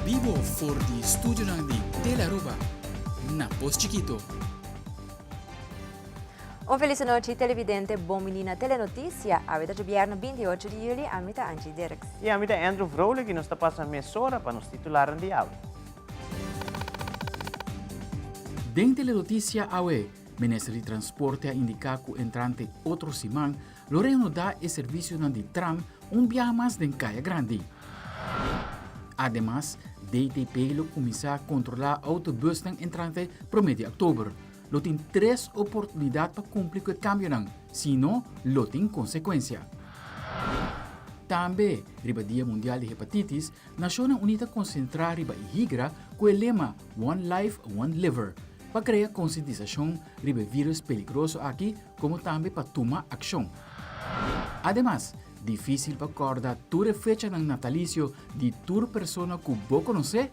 bibo for di studionan di Telearuba na Pos Chikito. Un feliz nochi televidente, bon bini na Telenoticia. Awe ta djobierno 28 di juli, ami ta Angie Dirks. Y ami ta Andrew Vrolijk y nos ta pasa mesora pa nos titularnan di awe. Den Telenoticia awe, Minister di Transporte a indica cu entrante otro siman lo reanudá e servisionan di tram un biaha mas den Kaya Grandi. Ademas, DTP lo kuminsá kontrolá outobusnan entrante promé di òktober. Lo tin tres oportunidat pa kumpli ku e kambionan, sino lo tin konsekuensia. Tambe, riba Dia Mundial di Hepatitis, Nashonnan Uní ta konsentrá riba e higra ku e lema One Life, One Liver, pa krea konsientisashon riba e vírus peligroso aki komo tambe pa tuma akshon. Ademas, difísil pa kòrda tur e fechanan natalisio di tur persona ku bo konosé?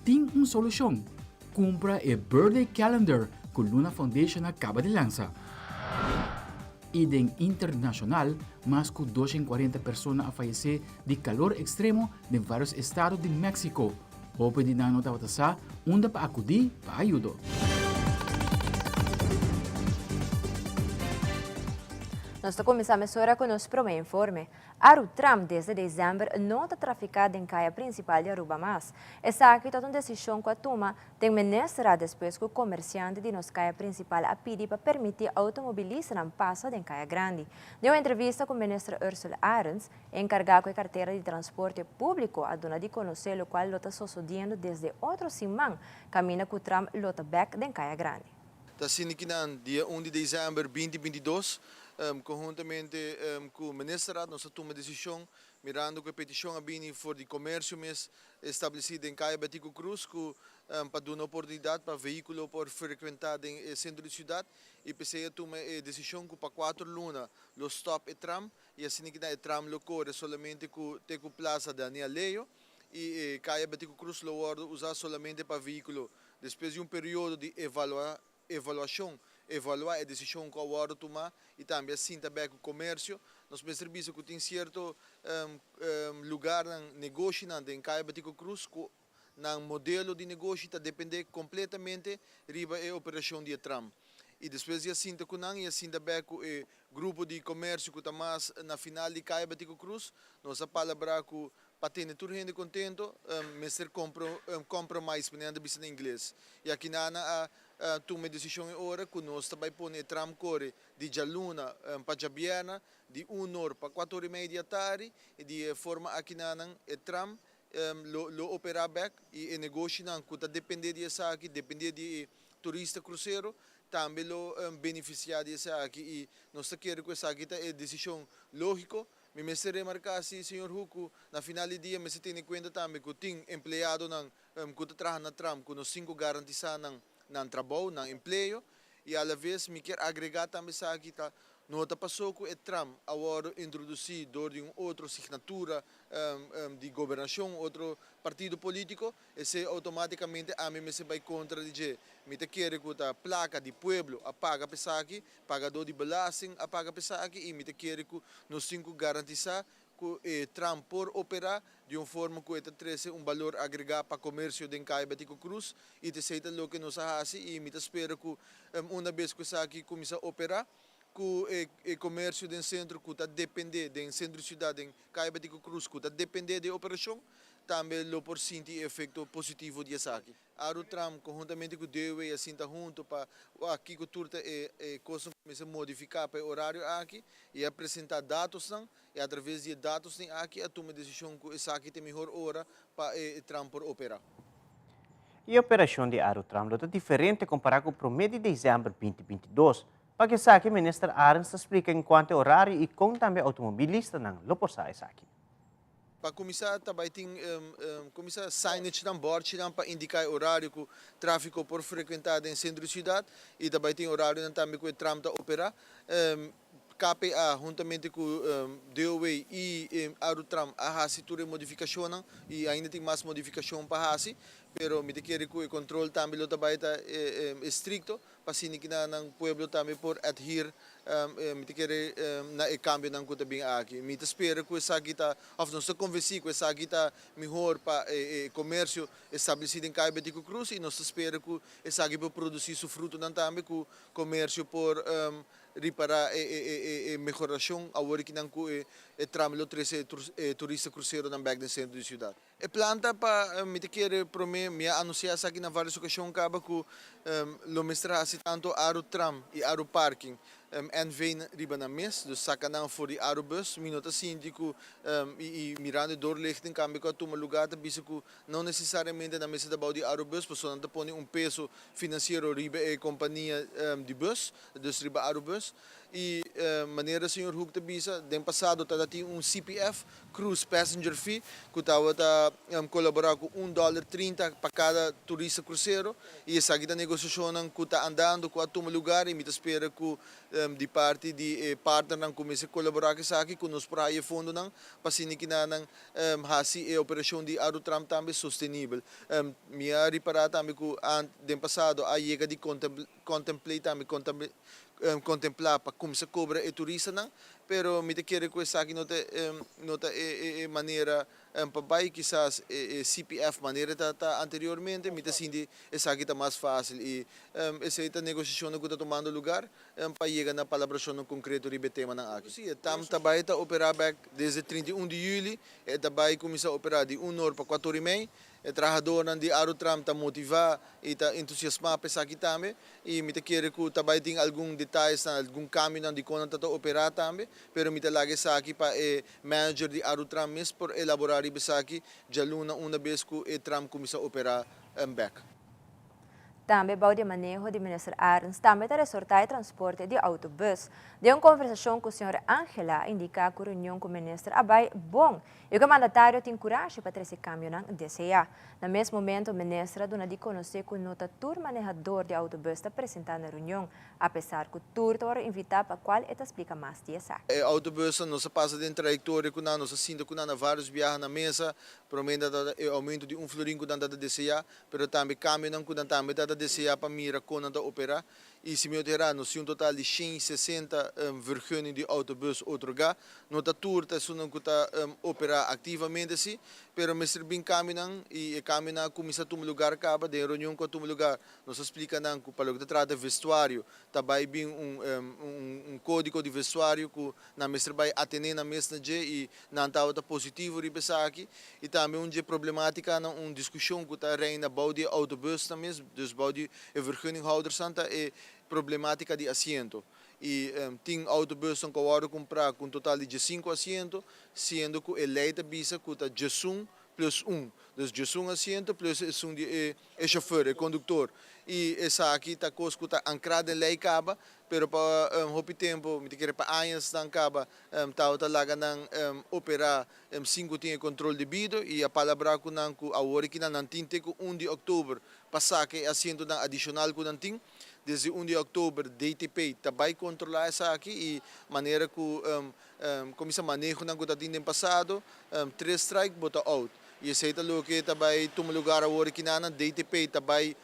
Tin un solushon! Kumpra e Birthday Calendar ku Luna Foundation a kaba di lansa. I den internashonal, mas ku 240 persona a fayesé di kalor ekstremo den vários estado di Mexico. Hopi di nan no tabata sa unda pa akudí pa ayudo. Nos ta kuminsá mesora ku nos promé informe. Arutram desde desèmber no ta trafiká den kaya prinsipal di Aruba mas. Esaki ta un desishon ku a tuma den minister a despues ku komersiante di nos kaya prinsipal a pidi pa permití outomobilistanan pasa den kaya grandi. Den un entrevista ku minister Ursula Arends, E enkargá ku e kartera di transporte públiko a duna di konosé lokual lo ta sosodiendo desde otro siman kaminda ku tram lo ta bèk den Kaya Grandi. Ta asina ki nan dia un di desèmber 2022 konhuntamente ku Ministerraad nos a tuma desishon mirando ku e petishon a bini for di komersio mes establesí den Kaya Betico Cruz ku pa duna oportunidat pa vehíkulo por frekuentá den e sentro di siudat i p'esei a tuma e desishon ku pa kuater luna lo stòp e tram i asina ki nan e tram lo kore solamente ku te ku Plaza Daniel Leo i e Kaya Betico Cruz lo wòrdu usá solamente pa vehíkulo. Despues di un periodo di evalua evaluashon, evaluá e desishon ku a wòrdu tumá i tambe a sinta bèk ku komersio, nos mester bisa ku tin sierto lugarnan, negoshinan den Kaya Betico Cruz ku Nan modelo di negoshi ta dependé kompletamente riba e operashon di e tram. I despues di a sinta ku nan i a sinta bèk ku e grupo di komersio ku ta mas na final di Kaya Betico Cruz, nos a palabrá ku pa tene tur hende kontento mester compromise, manera nan ta bisa na ingles. I akinan nan a tuma e desishon e ora ku nos ta bai pone e tram kore di djaluna pa djabièrnè di un or pa kuater or i mei di atardi i di e forma akinan nan e tram lo lo operá bèk i e negoshinan ku ta dependé di esaki, dependé di e turista krusero, tambe lo benefisiá di esaki i nos ta kere ku esaki ta e desishon lógiko. Mi mester remarká si, señor Hoek, ku na final di dia mester tene kuenta tambe ku tin empleadonan ku ta traha na tram ku nos tin ku garantisá nan nan trabou, nan empleo i alaves mi kier agregá tambe esaki ta no ta pasó ku e tram a wòrdu introdusí dor di un otro signatura di gobernashon, otro partido polítiko, esei outomátikamente ami mester bai kontra di dje. Mi ta kere ku ta plaka di pueblo a paga pa esaki, pagadó di belasting a paga pa esaki i mi ta kere ku nos tin ku garantisá ku e tram por operá di un forma ku e ta trese un balor agregá pa komersio den Kaya Betico Cruz i ta esei ta loke nos a hasi i mi ta spera ku una bes ku esaki kuminsá operá ku e komersio den sentro ku ta dependé den sentro di siudat den Kaya Betico Cruz ku ta dependé di e operashon tambe lo por sinti e efekto positivo di esaki. Arutram konhuntamente ku DOW a sinta huntu pa wak kiko tur ta e kosnan ku mester modifiká pa e orario aki i a presentá datosnan i atraves di e datosnan aki a tuma e desishon ku esaki ta e mihor ora pa e tram por operá. E operashon di Arutram lo ta diferente kompará ku promé di desèmber 2022. Pa ku esaki Minister Arends ta splika enkuanto e orario i kon tambe outomobilistanan lo por sa esaki. Pa kuminsá ta bai tin kuminsá signagenan, bòrchinan pa indiká e orario ku tráfiko por frekuentá den sentro di siudat i ta bai tin orarionan tambe ku e tram ta operá. KPA huntamente ku DOW i Arutram a hasi tur e modifikashonnan i ainda tin mas modifikashon pa hasi, pero mi ta kere ku e kontrol tambe lo ta bai ta estrikto pa asina ki nan pueblo tambe por adhere. Mi ta kere na e cambionan cu ta bin aki. Mi ta spera cu esaki ta, of nos ta convenci cu esaki ta mihor pa e comercio estableci den Caya Betico Croes y nos ta spera cu esaki por produci su frutonan tambe cu comercio por ripara e mehoracion awor kinan cu e tram lo trece e turista cruceronan bek den centro di ciudad. E plan ta pa, mi ta kere prome, mi a anuncia esaki na varios ocasion caba cu lo mester haci tanto Aru Tram y Aru Parking NV riba nan mes, dus saca nan for di Arubus. Mi no ta sinti cu, y mirando e doorlichting cambio cu a tuma lugar ta bisa cu no necesariamente nan mester ta bao di Arubus pasobra nan ta pone un peso financiero riba e compania di bus, dus riba Arubus. Y manera señor Hoek ta bisa, den pasado tabata tin un CPF, Cruise Passenger Fee, cu tabata colabora cu un dollar 30 pa cada turista crucero y esaki ta negociacionnan cu ta andando, cu a tuma lugar y mi ta spera cu di parti di e partnernan cu mester colabora cu esaki, cu nos por haya e fondonan pa asina kinanan haci e operacion di Arutram tambe sostenibel. Mi a ripara tambe cu den pasado a yega di contemplate tambe, contemplá pa cuminsa cobra e turistanan, pero mi ta kere cu esaki no ta no ta e manera pa bay. Kisas e CPF manera ta ta anteriormente, mi ta sinti esaki ta mas facil y esey ta negociacionnan cu ta tumando lugar pa yega na palabracionnan concreto riba e temanan aki. Si, e tam ta bay ta opera bek desde 31 di juli, e ta bay cuminsa opera di 1 or pa 4 or y mei. E trahadornan di Arutram ta motivá i ta entusiasmá pa esaki tambe i mi ta kere ku ta bai tin algun detayesnan, algun kambionan di kon nan ta ta operá tambe, pero mi ta laga esaki pa e manager di Arutram mes por elaborá riba esaki djaluna una bes ku e tram kuminsá operá bèk. Tambe bou di maneho di minister Arends tambe ta resortá e transporte di autobus. Den un kombersashon ku señor Angela a indiká ku reunion ku minister a bai bon i ku e mandatario tin kurashi pa trese kambionan deseá. Na mes momento minister a duna di konosé ku no ta tur manehador di autobus ta presentá na reunion, apesar ku tur ta wòrdu invitá pa kual e ta splika mas di esaki. E autobusnan, nos a pasa den trayektoria ku nan, nos a sinta ku nan na vários biaha na mesa, promé nan ta e oumento di 1 florin ku nan ta deseá, pero tambe kambionan ku nan tambe ta deseá pa mira kon nan ta operá. I si mi no ta erá, nos tin un total di 160 vergunning di autobus otorgá. No ta tur ta esunnan ku ta operá aktivamente si, pero mester bin kambionan i e kambionan a kuminsá tuma lugar kaba. Den reunion ku a tuma lugar, nos a splika nan ku pa loke ta trata vestuario, ta bai bin un kódigo di vestuario ku nan mester bai atené nan mes na dje i nan tabata positivo riba esaki. I tambe un dje problemátikanan, un diskushon ku ta reina bou di e autobusnan mes, dus bou di e vergunninghoudersnan, ta e problemátika di asiento. I tin autobusnan ku a wòrdu kumprá ku un total di 15 asiento, siendo ku e lei ta bisa ku ta 11 plus 1. Dus 11 asiento plus esun di e chauffeur, e konduktor. I esaki ta kos ku ta ankrá den lei kaba, pero pa hopi tempu, mi ta kere pa añasnan kaba, tabata laga nan operá sin ku tin e kontrol debido i a palabrá ku nan ku awor aki nan tin te ku 1 di òktober pa saka e asientonan adishonal ku nan tin. Desde 1 di òktober DTP ta bai kontrolá esaki i manera ku kuminsá manehonan ku ta tin den pasado, tres strike bo ta out. I esei ta loke ta bai tuma lugar awor aki nan. DTP ta bai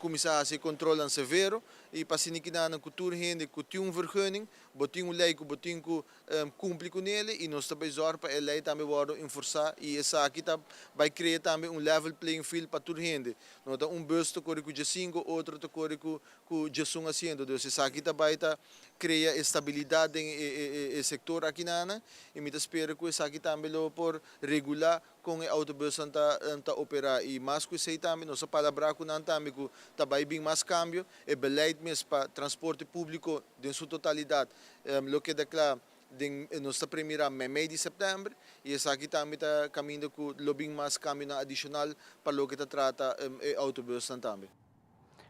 kuminsá hasi e kontrolnan severo i pa asina kinan ku tur hende ku tin un vergunning, bo tin un lei ku bo tin ku kumpli kuné i nos ta bai zòrg pa e lei tambe wòrdu enforsá i esaki ta bai krea tambe un level playing field pa tur hende. No ta un bus ta kore ku 15, otro ta kore ku 11 asiento. Dus esaki ta bai ta krea estabilidat den e sektor akinan i mi ta spera ku esaki tambe lo por regulá kon e autobusnan ta operá. I mas ku esei tambe nos a palabrá ku nan tambe ku ta bai bin mas kambio. E beleid mes pa transporte públiko den su totalidat lo keda kla den, nos ta premirá, meimei di sèptèmber i esaki tambe ta kaminda ku lo bin mas kambionan adishonal pa loke ta trata e autobusnan tambe.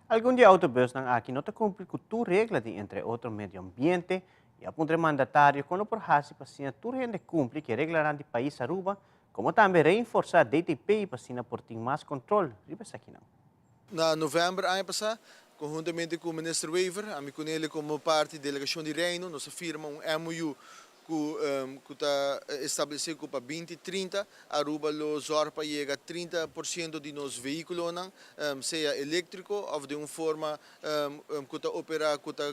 Algun di e autobusnan aki no ta kumpli ku tur regla di entre otro medio ambiente i a puntra e mandatario kon lo por hasi pa asina tur hende kumpli ku e reglanan di pais Aruba, komo tambe reinforsá DTP pa asina por tin mas kontrol riba esakinan. Na novèmber aña pasá, konhuntamente ku minister Wever, ami ku nele komo parti di delegashon di Reino, nos a firma un MOU. ku ku ta establesé ku pa 2030 Aruba lo zòrg pa yega 30% di nos vehíkulonan sea eléktriko òf den un forma ku ta operá ku ta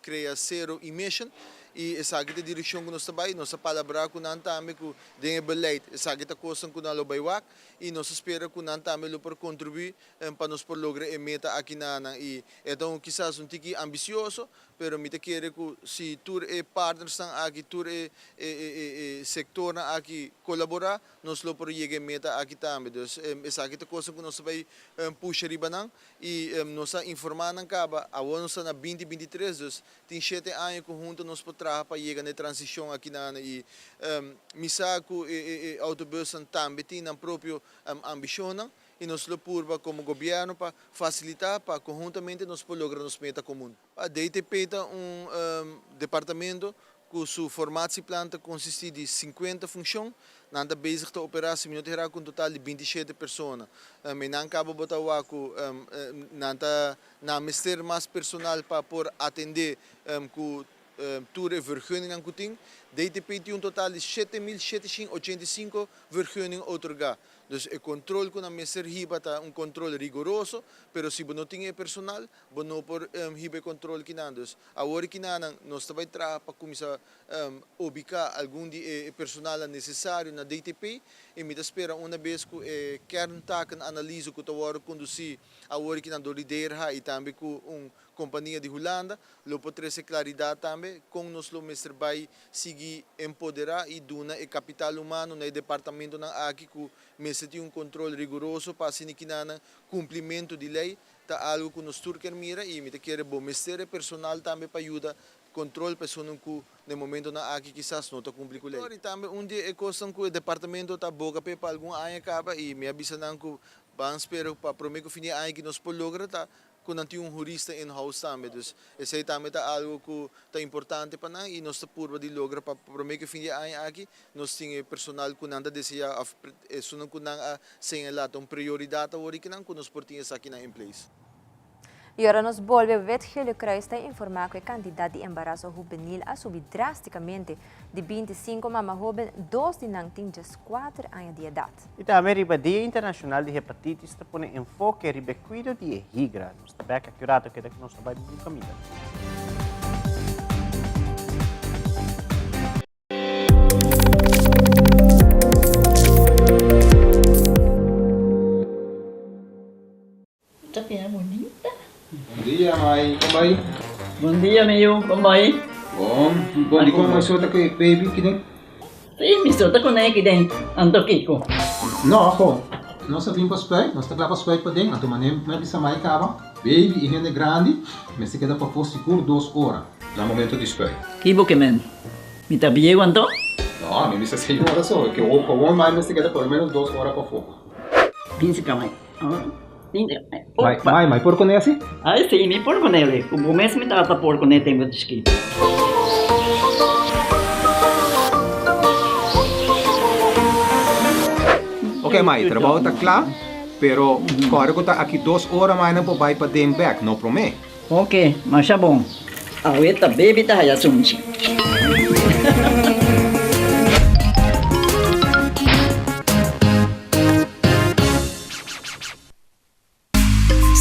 krea sero emission i esaki ta e direkshon ku nos ta bai. Nos a palabrá ku nan tambe ku den e beleid esaki ta kosnan ku nan lo bai wak i nos ta spera ku nan tambe lo por kontribuí pa nos por logra e meta aki na nan i e ta un kisas un tiki ambisioso pero mi ta kere ku si tur e partnersnan aki tur e e sektornan aki kolaborá nos lo por yega e meta aki tambe. Dus esaki ta kosnan ku nos ta bai pusha riba nan i nos a informá nan kaba awor nos ta na 2023 dus tin shete aña ku hunto nos por traha pa yega na e transishon aki nan i mi sa ku e autobusnan tambe tin nan propio ambishonnan. I nos lo purba komo gobièrnu pa fasilitá pa konhuntamente nos por logra nos meta komun. DTP ta un departamento ku su formatieplan ta konsistí di sinkuenta funshon. Nan ta bezig ta operá, si mi no ta hera, ku un total di 27 persona. I nan kaba bo ta wak ku nan ta nan mester mas personal pa por atendé ku tur e vergunningnan ku tin. DTP tin un total di 7785 vergunning otorgá. Dus e control cu nan mester hiba ta un control rigoroso, pero si bo no tin e personal, bo no por hiba e control kinan. Dus awor kinanan nos ta bay traha pa cuminsa ubica algun di e personalnan necesario na DTP y mi ta spera una bes cu e kerntaken analyse cu ta wordo conduci awor kinan door di DRH y tambe cu un compania di Hulanda lo por trece claridad tambe con nos lo mester bay sigui empoderá i duna e kapital humano na e departamentonan aki ku mester tin un kontrol riguroso pa asina kinanan kumplimentu di lei ta algu ku nos tur kier mira i mi ta kere bo mester e personal tambe pa yuda kontrol pa esunnan ku na e momentonan aki kisas no ta kumpli ku lei. I tambe un di e kosnan ku e departamento ta boga p'e pa algun aña kaba i mi a bisa nan ku ban spera pa promé ku fin di e aña ki nos por logra ta ku nan tin un hurista in house tambe, dus esei tambe ta algu ku ta importante pa nan i nos ta purba di logra pa promé ku fin di e aña aki nos tin e personal ku nan ta deseá òf esunnan ku nan a señalá ta un prioridat awor i kinan ku nos por tin esakinan in place. I ora nos bolbe Wit Gele Kruis ta informá ku e kantidat di embaraso hubenil a subi drástikamente. Di 25 mama hóben, dos di nan tin djes kuater aña di edat. I tambe riba Dia Internashonal di Hepatitis ta pone enfoke riba e kuido di e higra. Nos ta bek aki un rato keda ku nos ta bai un kaminda. Ta bira bunita. Bon dia mai, kon bai? Bon dia mi yu, kon bai? Bon, bon di kon mai so ta ku e baby kiden? Si, mi so ta ku ne kiden, anto kiko? No, ho, nos a bin pa spuit, nos ta kla pa spuit paden, anto mane mi a bisa mai kaba, baby i hende grandi mester keda pafó sigur dos ora na momento di spuit. Ki bo ke men? Mi ta bieu anto? No, mi bisa señora so, ke gewoon mai mester keda por lo menos dos ora pafó. Bin si ka mai. Mai, mai, mai por kuné asi? Ai si, mi por kuné li. Ku bo mes mi tata por kuné tempu di chikito. Ok mai, trabou ta kla, pero kòrda ku ta aki dos ora mai nan por bai paden bèk, no promé. Ok, masha bon. Awe ta baby ta haya sunchi.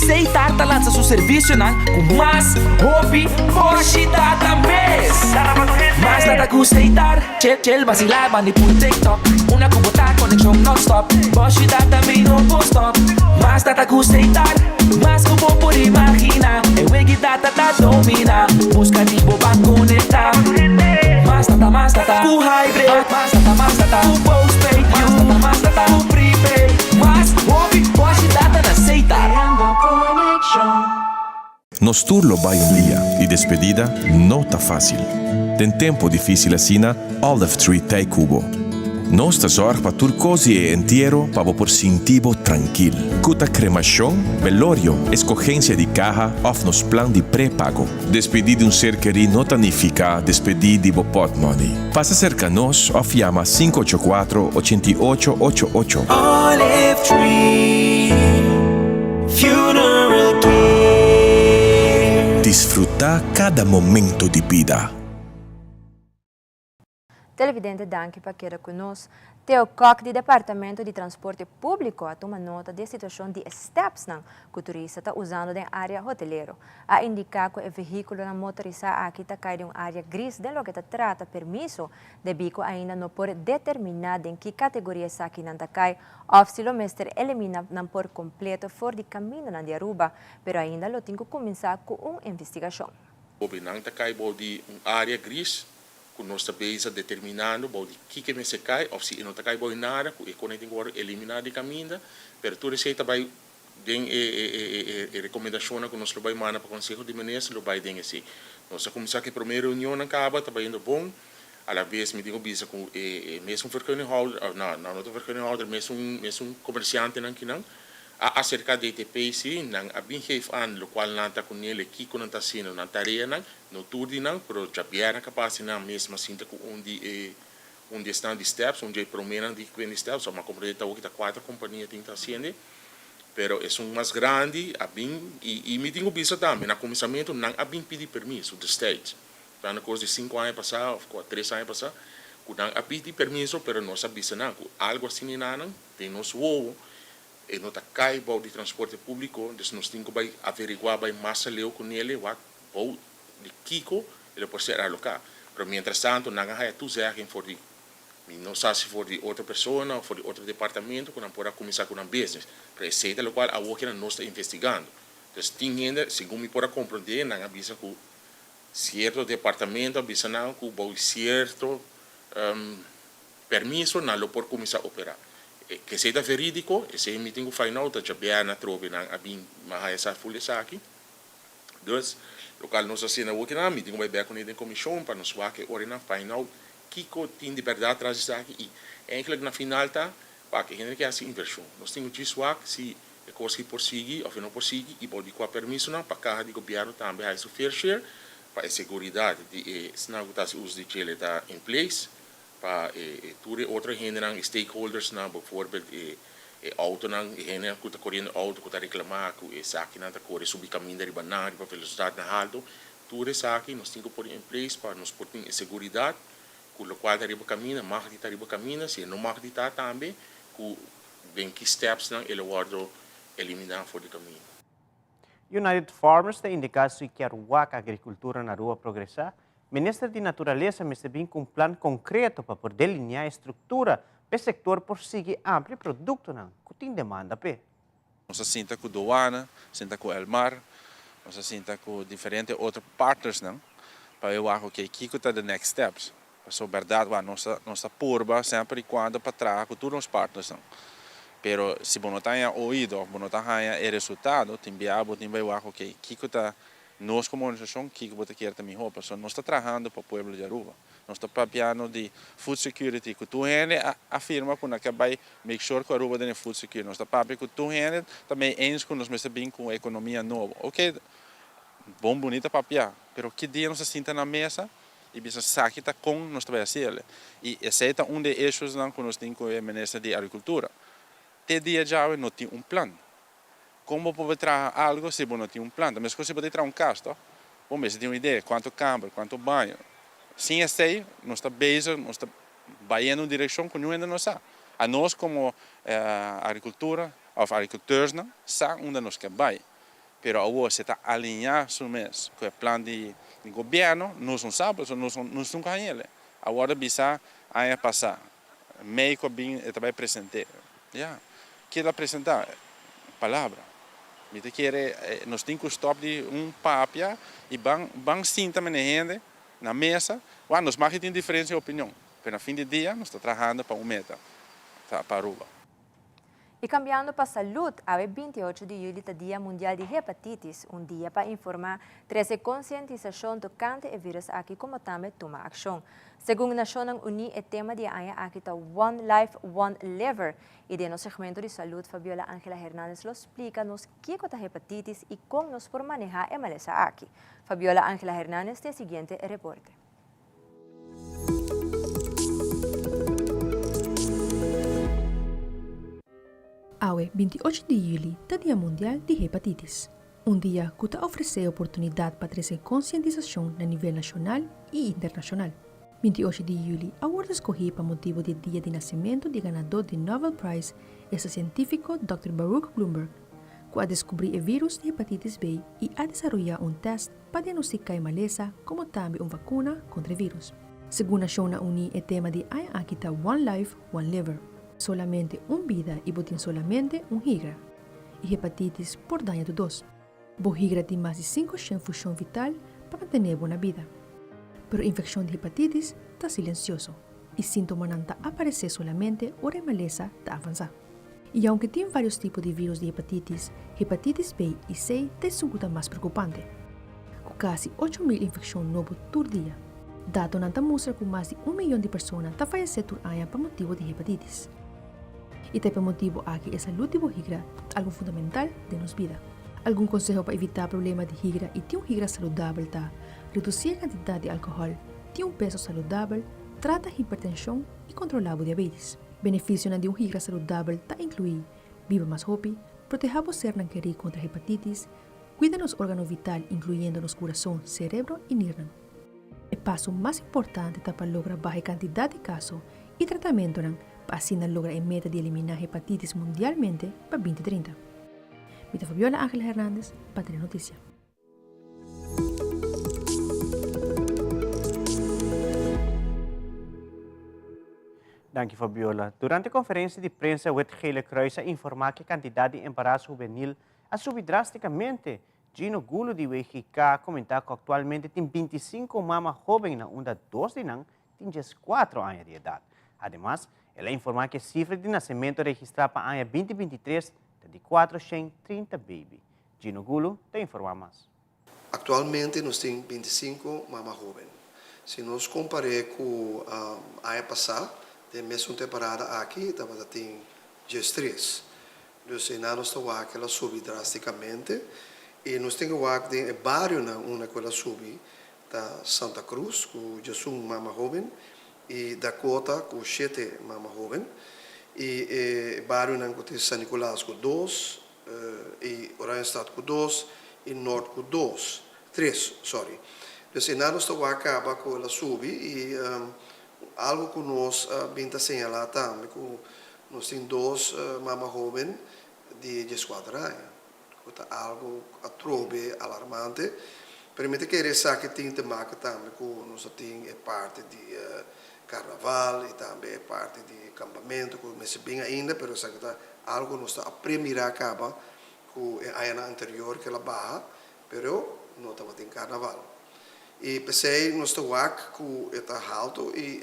Setar ta lansa su servicionan cu mas hopi boshi data mes. Mas data cu Setar, chill chill vacila bandi puru TikTok. Una cu bo ta conexion non stop, boshi data mi no por stop. Mas data cu Setar, mas cu bo por imagina. E wegi data ta domina, busca di bo ban conecta. Mas data, mas data cu hybrid, mas data, mas data cu postpaid, mas data, mas data cu prepaid. Mas hopi boshi data na Setar. Nos tur lo bai un dia y despedida no ta facil. Den tempo dificil asina, Olive Tree t'ey cu bo. Nos ta zorg pa tur cos di e entiero pa bo por sinti bo trankil. Cu ta cremacion, belorio, escogencia di caha of nos plan di prepago. Despedi di un ser kerí no ta nifica despedi di bo potmoney. Pasa cerca nos of yama 584 88 88. Olive Tree Funeral Care. Disfruta cada momento di bida. Televidente danki pa keda ku nos. Theo Kock di Departamento di Transporte Públiko a tuma nota di e situashon di e stèpsnan ku turista ta usando den área hotelero. A indiká ku e vehíkulonan motorisá aki ta kai den un área gris den loke ta trata permiso debí ku ainda no por determiná den ki kategoria esakinan ta kai òf si lo mester eliminá nan por kompleto for di kamindanan di Aruba, pero ainda lo tin ku kuminsá ku un investigashon. Hopi nan ta kai bou di un área gris ku nos ta bezig determinando bou di kiko e mester kai òf si e no ta kai bou di nada ku e kone tin ku wòrdu eliminá di kaminda, pero tur esei ta bai den e e rekomendashonnan ku nos lo bai manda pa Konseho di Minister lo bai den esei. Nos a kuminsá ku e promé reunionnan kaba ta bayendo bon, alabes mi tin ku bisa ku e mesun vergunninghouder, no no ta vergunninghouder, mesun mesun komersiantenan kinan a aserká DTP si nan a bin geef aan lokual nan ta kunele kiko nan ta hasiendo nan tareanan, No tur di nan, pero djabièrnè kapas di nan mes mas sinta ku un di e un di esnan di steps, un di e proménan di kuende steps, so mi a komprendé ta awor ki ta kuater kompania tin ta hasiende, pero esun mas grandi a bin i i mi tin ku bisa tambe na kuminsamentu nan a bin pidi permiso destijds, ta na kos di sinku aña pasá òf kua tres aña pasá ku nan a pidi permiso pero nos a bisa nan ku algu asina nan den nos wowo e no ta kai bou di transporte públiko, dus nos tin ku bai averiguá bai mas aleu ku nele wak Bou di kiko e lo por ser aloká. Pero mientras tanto nan a haya toezegging for di, mi no sa si for di otro persona of for di otro departamento ku nan por a kuminsá ku nan business. Pero esei ta lokual awor kina nos ta investigando. Entonces tin hende, segun mi por a komprondé, nan a bisa ku sierto departamento a bisa nan ku bou di sierto permiso nan lo por kuminsá operá. Ke esei ta verídiko, esei mi tin ku find out, ta djabièrnè atrobe nan a bin, mi a haya sa ful esaki. Dus, lokal nos a hasi na wokinan, mi tin ku bai bek kuné den komishon pa nos wak e ora nan find out kiko tin di bèrdat tras di esaki i eigenlijk na final ta wak e hende ke hasi invershon. Nos tin ku djis wak si e kos ki por sigui òf e no por sigui i bou di kua permisonan pa kaha di gobièrnu tambe hasi su fair share pa e seguridat di e esnan ku ta hasi uso di djele ta in place Pa e tur e otro hendenan, e stakeholdersnan, bijvoorbeeld e e autonan, e hendenan ku ta koriendo auto ku ta reklamá ku esakinan ta kore subi kaminda riba nan, riba velosidatnan haltu, tur esaki nos tin ku pone in place pa nos por tin e seguridat ku lokual ta riba kaminda mag di ta riba kaminda, si e no mag di ta tambe ku den ki stepsnan e lo wòrdu eliminá for di kaminda. United Farmers ta indiká si kier wak agrikultura na Aruba progresá, Minister di Naturalesa mester bin ku un plan konkreto pa por delineá e struktura pa e sektor por sigui amplia produktonan ku tin demanda p'e. Nos a sinta ku Douane, sinta ku Elmar, nos a sinta ku diferente otro partnersnan pa e wak oke kiko ta the next steps. Pasobra bèrdat wak nos ta nos ta purba semper i kuando pa traha ku tur nos partnersnan. Pero si bo no ta haña oido òf bo no ta haña e resultado tin bia bo tin bai wak oke kiko ta Nos como organisacion kico bo ta kier ta miho? Pasobra nos ta trahando pa pueblo di Aruba. Nos ta papiando di food security cu tur hende a afirma cu nan ke bay make sure cu Aruba tene food security. Nos ta papia cu tur hende ta mee eens cu nos mester bin cu un economia nobo. Ok, bon bunita papia, pero ki dia nos ta sinta na mesa y bisa esaki ta con nos ta bay haci el? Y esey ta un di e issuesnan cu nos tin cu e minister di agricultura. Te dia djawe no tin un plan. Kon bo por traha algo si bo no tin un plan? Ta meskos si bo ta traha un kas, toh? Bo mester tin un idea kuantu kamber, kuantu baño. Sin esei nos ta bezig, nos ta bayendo un direkshon ku niun hende no sa. Anos komo agrikultura òf agrikulteursnan sa unda nos ke bai. Pero awor si e ta aliñá su mes ku e plan di gobièrnu, nos no sa pasobra nos nos nunka hañ'el. Awor ta bisa aña pasá. Mei ku a bin e ta bai present'é. Ya. Ke el a presentá? Palabra. Mi ta kere nos tin ku stòp di un papia i ban ban sinta mene hende na mesa. Wak, nos mag tin diferensia di opinion, pero na fin di dia nos ta trahando pa un meta, ta pa Aruba. Y cambiando pa salud, awe 28 di juli ta Dia Mundial di Hepatitis, un dia pa informa, trece concientisacion tocante e virus aki como tambe tuma accion. Segun Nacionnan Uni e tema di e aña aki ta One Life, One Liver y den nos segmento di salud Fabiola Angela Hernandez lo splica nos kico ta hepatitis y con nos por maneha e malesa aki. Fabiola Angela Hernandez tin e siguiente reporte. Awe, 28 di yüli, ta Dia Mundial di Hepatitis, un dia ku ta ofresé oportunidat pa trese konsientisashon na nivel nashonal i internashonal. 28 di juli a wordo scogi pa motibo di e dia di nacimento di e ganador di Nobel Prize, esta cientifico Dòkter Baruch Bloomberg, cu a descubri e virus di hepatitis B y a desaroya un test pa diagnostica e malesa como tambe un vacuna contra e virus. Segun Nacionnan Uní e tema di aña aki ta One Life, One Liver. Solamente un bida y bo tin solamente un higra. Y hepatitis por daña tur dos. Bo higra tin mas di 500 fushon vital pa mantené bo na bida. Pero infekshon di hepatitis ta silensioso i síntomanan ta aparesé solamente ora e malesa ta avansá. I aunke tin vários tipo di vírus di hepatitis, hepatitis B i C ta esun ku ta mas preokupante, ku kasi 8000 infekshon nobo tur dia. Datonan ta mustra ku mas di un miyon di persona ta fayesé tur aña pa motibu di hepatitis. I ta pa e motibu aki e salud di bo higra ta algu fundamental den nos bida. Algun konseho pa evitá problema di higra i tin un higra saludabel ta, redusí e kantidat di alkohòl, tin un peso saludabel, trata hipertenshon i kontrolá bo diabetis. Benefisionan di un higra saludabel ta inkluí, biba mas hopi, protehá bo sernan kerí kontra hepatitis, kuida nos órgano vital inkluyendo nos kurason, serebro i nirnan. E paso mas importante ta pa logra baha e kantidat di kaso i tratamentonan pa asina logra e meta di eliminá hepatitis mundialmente pa 2030. Mi ta Fabiola Angela Hernandez pa Telenoticia. Danki Fabiola. Durante konferensia di prensa Wit Gele Kruis a informá ku e kantidat di embaraso hubenil a subi drástikamente. Gino Gulo di WGK a komentá ku aktualmente tin 25 mama hóben na unda dos di nan tin 14 aña di edat. Ademas, el a informá ku e sifra di nasementu registrá pa aña 2023 ta di 430 beibi. Gino Gulo ta informá mas. Aktualmente nos tin 25 mama hóben. Si nos kompar'é ku aña pasá, den mesun temporada aki tabata tin 13. Dus einan nos ta wak el a subi drástikamente i nos tin ke wak den e barionan unda ku el a subi ta Santa Cruz ku 11 mama hóben i Dakota ku shete mama hóben i e barionan ku tin San Nicolas ku dos i Oranjestad ku dos i Noord ku dos, tres sorry. Dus einan nos ta wak kaba ku el a subi i algu ku nos a bin ta señalá tambe ku Nos tin dos mama hoben di 14 aña, ku ta algu atrobe alarmante. Pero mi ta kere esaki tin te make tambe ku nos a tin e parti di karnaval i tambe e parti di kampamentu ku mester bin ainda, pero esaki ta algu ku nos ta a premirá kaba ku e añanan anterior ku el a baha, pero no tabatin karnaval. I p'esei nos ta wak ku e ta haltu i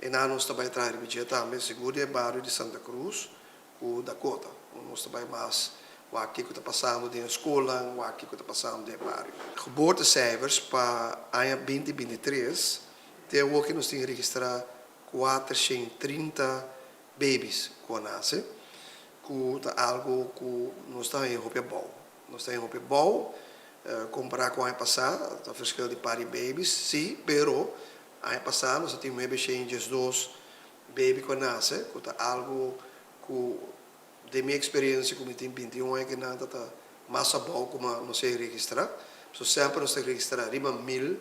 E nan nos ta bai traha riba dje tambe, sigur di e bario di Santa Cruz ku Dakota. Nos ta bai mas wak kiko ta pasando den e skolnan, wak kiko ta pasando den e bario. Geboortecijfers pa aña 2023, te awoki nos tin registrá 430 babies ku a nase, ku ta algu ku nos ta haña hopi abou. Nos ta haña hopi abou kompará ku aña pasá, ta verschil di par di babies, sí, pero Aña pasá nos a tin 912 baby ku a nase, ku ta algu ku den mi eksperensia ku mi tin 21 aña kinan ta ta mas abou ku nos a registrá. So semper nos ta registrá riba 1000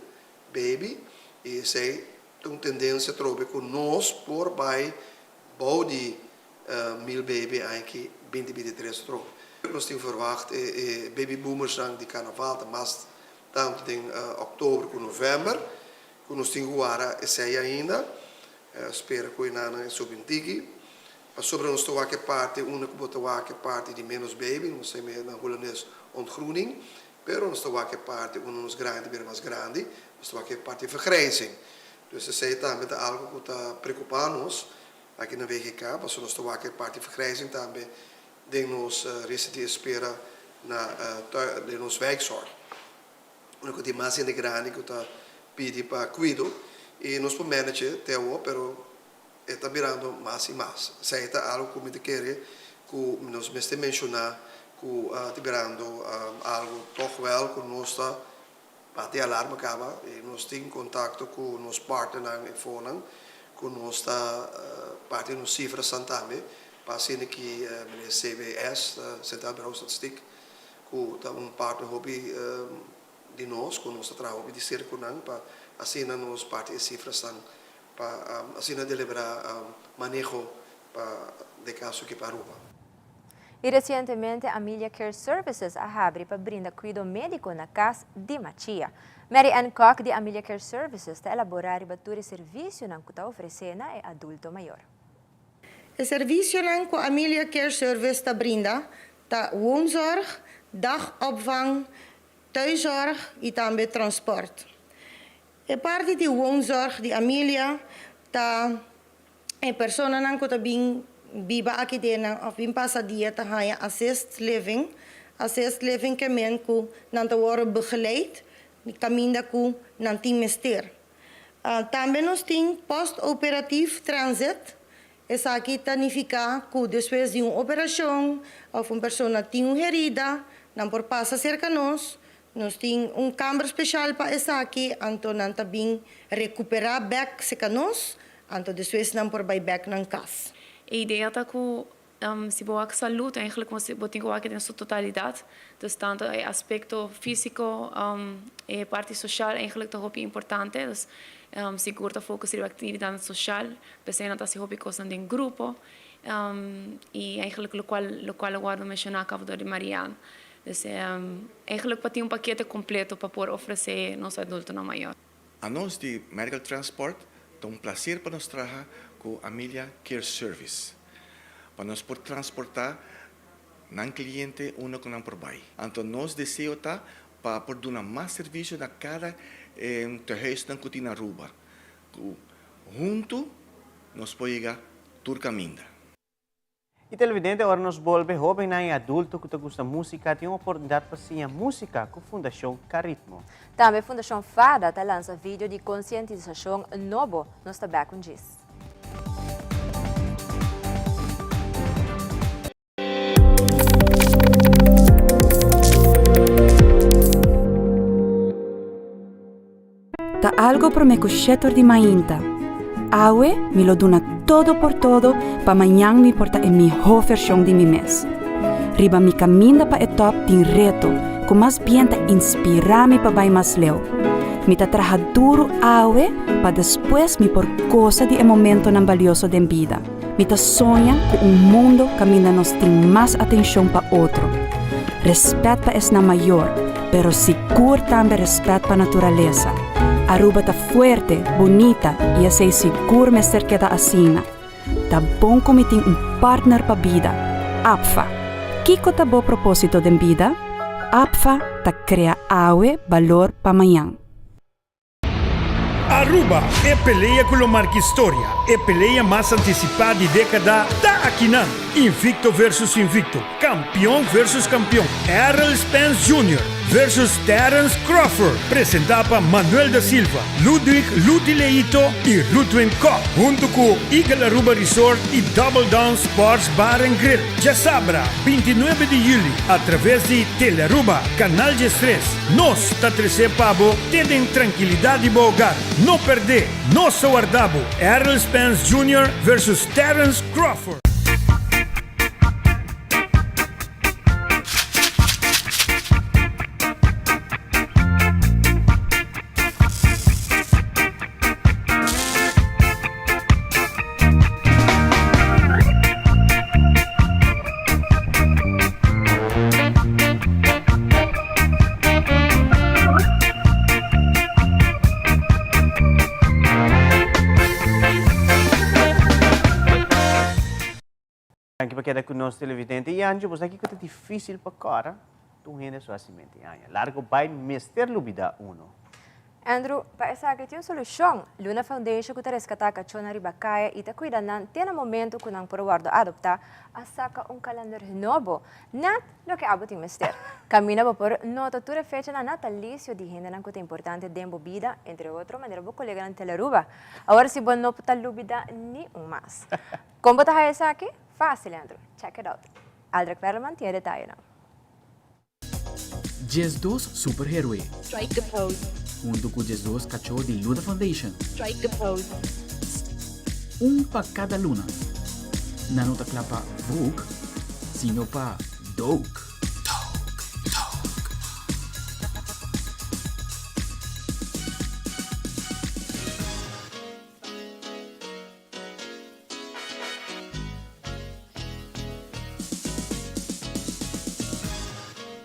baby i esei ta un tendensia atrobe ku nos por bai bou di 1000 baby aña aki 2023 atrobe. Nos tin verwacht e baby boomersnan di karnaval ta mas tantu den òktober ku novèmber. Ku nos tin ku wara esei ainda. Spera ku e nannan e subi un tiki. Pasobra nos ta wak e parti unda ku bo ta wak e parti di menos baby, nos ta mira na hulandes ontgroening, pero nos ta wak e parti unda nos grandi ta bira mas grandi, nos ta wak e parti vergrijzing. Dus esei tambe ta algu ku ta preokupá nos aki na WGK, pasobra nos ta wak e parti vergrijzing tambe den nos resta di espera na den nos wijkzorg. Unda ku tin mas hende grandi ku ta pidi pa kuido i nos por manage te awor pero e ta birando mas i mas. Esei ta algu ku mi ta kere ku nos mester menshoná ku ta birando algu tòg wèl ku nos ta bati alarma kaba i nos tin kontakto ku nos partnernan i fonan ku nos ta parti nos sifrasan tambe pa asina ki meneer CBS, Centraal Bureau Statistiek, ku ta un partner hopi di nos, ku nos ta traha hopi di serka ku nan pa Asina nos parti e sifrasnan pa asina deliberá maneho pa de kaso aki pa Aruba. Y recientemente Amelia Care Services a habri pa brinda cuido medico na cas di Machia. Mary Ann Kock di Amelia Care Services ta elabora riba tur e servicionan cu ta ofrece na e adulto mayor. E servicionan cu Amelia Care Service ta brinda ta woonzorg, dagopvang, thuiszorg y tambe transport. E parti di woonzorg di Amelia ta E personanan ku ta bin biba aki den nan òf bin pasa dia ta haña assist living. Assist living ke men ku nan ta wòrdu begeleid kaminda ku nan tin mester. Tambe nos tin postoperatief transit. Esaki ta nifiká ku despues di un operashon òf un persona tin un herida, nan por pasa serka nos. Nos tin un kamber speshal pa esaki, anto nan ta bin rekuperá bèk serka nos, anto despues nan por bai bèk nan kas. E idea ta ku si bo wak salud eigenlijk bo tin ku wak den su totalidat, dus tanto e aspekto físiko, e parti soshal eigenlijk ta hopi importante, dus sigur ta focus riba aktividatnan soshal, p'esei nan ta hasi hopi kosnan den grupo i eigenlijk lokual lokual a wòrdu menshoná kaba dor di Marianne. Dus eigenlijk pa tin un pakete kompleto pa por ofresé nos adultonan mayor. Anos di Medical Transport ta un placer pa nos traha cu Amelia Care Service pa nos por transporta nan cliente unda cu nan por bay. Anto nos deseo ta pa por duna mas servicio na cada tehuisnan cu tin na Aruba cu hunto nos por yega tur caminda. Y televidente, ora nos bolbe, hobennan y adulto cu ta gusta musica tin un oportunidad pa siña musica cu Fundacion Caritmo. Tambe Fundacion Fada ta lansa video di concientisacion nobo. Nos ta back un djis. Ta algo prome ku shetor di mainta. Awe mi lo duna todo por todo pa mañan mi por ta e mihó vershon di mi mes. Riba mi kaminda pa e tòp tin reto ku mas bien ta inspirá mi pa bai mas leu. Mi ta traha duru awe pa despues mi por gosa di e momentonan balioso den bida. Mi ta soña ku un mundo kaminda nos tin mas atenshon pa otro, respèt pa esnan mayor, pero sigur tambe respèt pa naturalesa. Aruba ta fuerte, bunita i esei sigur mester keda asina. Ta bon ku mi tin un partner pa bida, APFA. Kiko ta bo propósito den bida? APFA ta krea awe balor pa mañan. Aruba, e pelea cu lo marca historia, e pelea mas anticipa di decada ta akinan! Invicto versus invicto, campeon versus campeon, Errol Spence Junior versus Terence Crawford, presenta pa Manuel da Silva, Ludwig Luti Leito y Rutwin Kock, hunto cu Eagle Aruba Resort y Double Down Sports Bar and Grill. Djasabra, 29 di juli, a traves di Telearuba, Canal 13. Nos ta trese pa bo te den trankilidat di bo hogar. No perdé! Nos ta warda bo! Errol Spence Junior versus Terence Crawford. Danki pa keda ku nos televidente. I Anjo, bo sa kiko ta difísil pa kòrda? Tur hende su hasimentu i aña largo bai mester lubidá uno. Andrew, pa esaki tin un solushon. Luna Foundation ku ta reskatá kachónan riba kaya i ta kuida nan te na momentu ku nan por wòrdu adoptá, a saka un kalender nobo. Nèt loke abo tin mester. Kaminda bo por nota tur e fechanan natalisio di hendenan ku ta importante den bo bida, entre otro manera bo koleganan Telaruba. Awor si bo no ta lubidá ni un mas. Kon bo ta haya esaki? Fásil, Andrew. Check it out. Aldrich Perelman tin e detayenan. 12 superheroe. Strike a pose. Huntu ku 12 kachó di Luda Foundation. Strike a pose. Un pa kada luna. Nan no ta kla pa Vogue, sino pa Doke.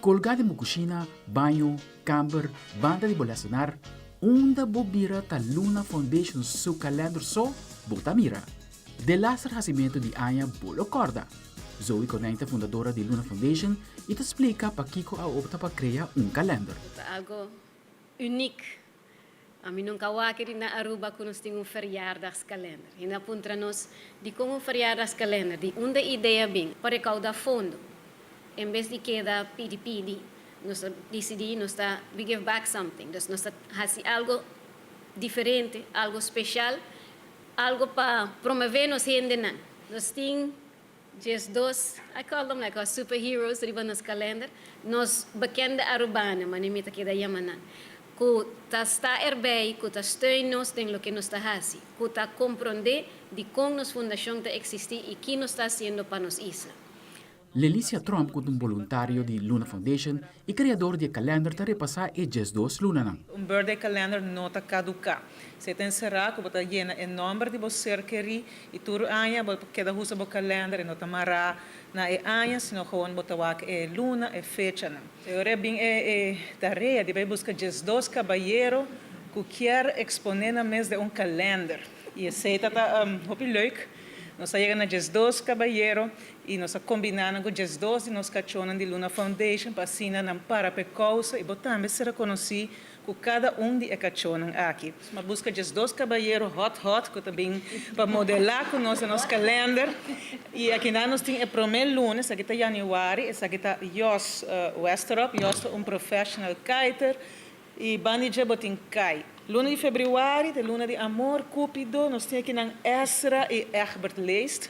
Colga den bo cushina, baño, kamber, banda di bo lesenar, unda bo bira ta Luna Foundation su kalender so bo ta mira. Delaster hasimentu di aña bo lo kòrda. Zoe Konijn ta fundadora di Luna Foundation i ta splika pakiko a opta pa krea un kalender. Ta algo uniek. Ami nunca wak di na Aruba cu nos tin un verjaardagskalender. Hende a puntra nos, dicon un verjaardagskalender? Di unda e idea bin? Pa recauda fondo. En bes di keda pidi pidi, nos a dicidi nos ta we give back something. Dus nos ta haci algo diferente, algo special, algo pa promove nos hendenan. Nos tin 12, I call them like our superheroes riba nos kalender, nos bekende Arubano, manera mi ta keda yama nan, ku ta sta erbij, ku ta steun nos den loke nos ta hasi, ku ta komprondé dikon nos fundashon ta eksistí i ki nos ta hasiendo pa nos isla. Lelicia Tromp ku ta un boluntario di Luna Foundation i kreador di e kalender ta repasá e 12 lunanan. Un birthday calendar no ta kaduká. Si e ta enserá ku bo ta yena e nòmber di bo ser kerí i tur aña bo keda usa bo kalender e no ta mará na e aña sino gewoon bo ta wak e luna, e fechanan. E ora a bin e tarea di bai buska 12 kabayero ku kier eksponé nan mes den un kalender i esei ta ta hopi leuk. Nos a yega na 12 kabayero i nos a kombiná nan ku 12 di nos kachónan di Luna Foundation pa asina nan para pa e kousa i bo tambe sera konosí ku kada un di e kachónan aki. Nos a buska 12 kabayero hòt hòt ku ta bin pa modelá ku nos den nos kalènder i akinan nos tin e promé luna, esaki ta yanüari, esaki ta Jos Westerop. Jos ta un professional kiter i banda di dje bo tin Kai. Luna di febrüari ta e luna di amor, Cupido, nos tin akinan Ezra i Egbert Leest.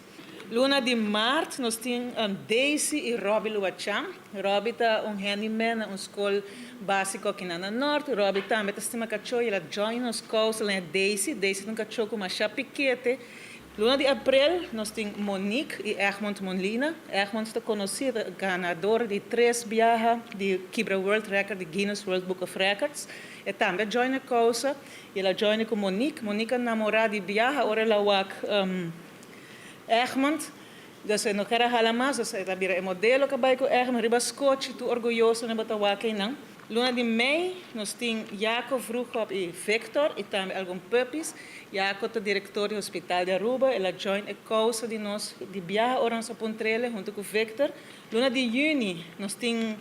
Luna di maart nos tin Daisy i Robbie Luachan. Robbie ta un handyman na un skol básiko akinan na Nort. Robbie tambe ta stima kachó i el a join nos kousa laña Daisy. Daisy ta un kachó ku masha pikete. Luna di aprel nos tin Monique i Egmond Molina. Egmond ta konosí, e ta ganador di tres biaha di kibra world record di Guinness World Book of Records. E tambe a join e kousa i el a join ku Monique. Monique a namorá di biaha ora el a wak Egmond, dus e no ker a hala mas, dus el a bira e modelo ku a bai ku Egmond riba skochi, tur orguyoso nan bo ta wak einan. Luna di mei nos tin Jaco Vroegop i Victor i tambe algun puppies. Jaco ta direktor di Hospital di Aruba, el a join e kousa di nos di biaha ora nos a puntr'el huntu ku Victor. Luna di yüni nos tin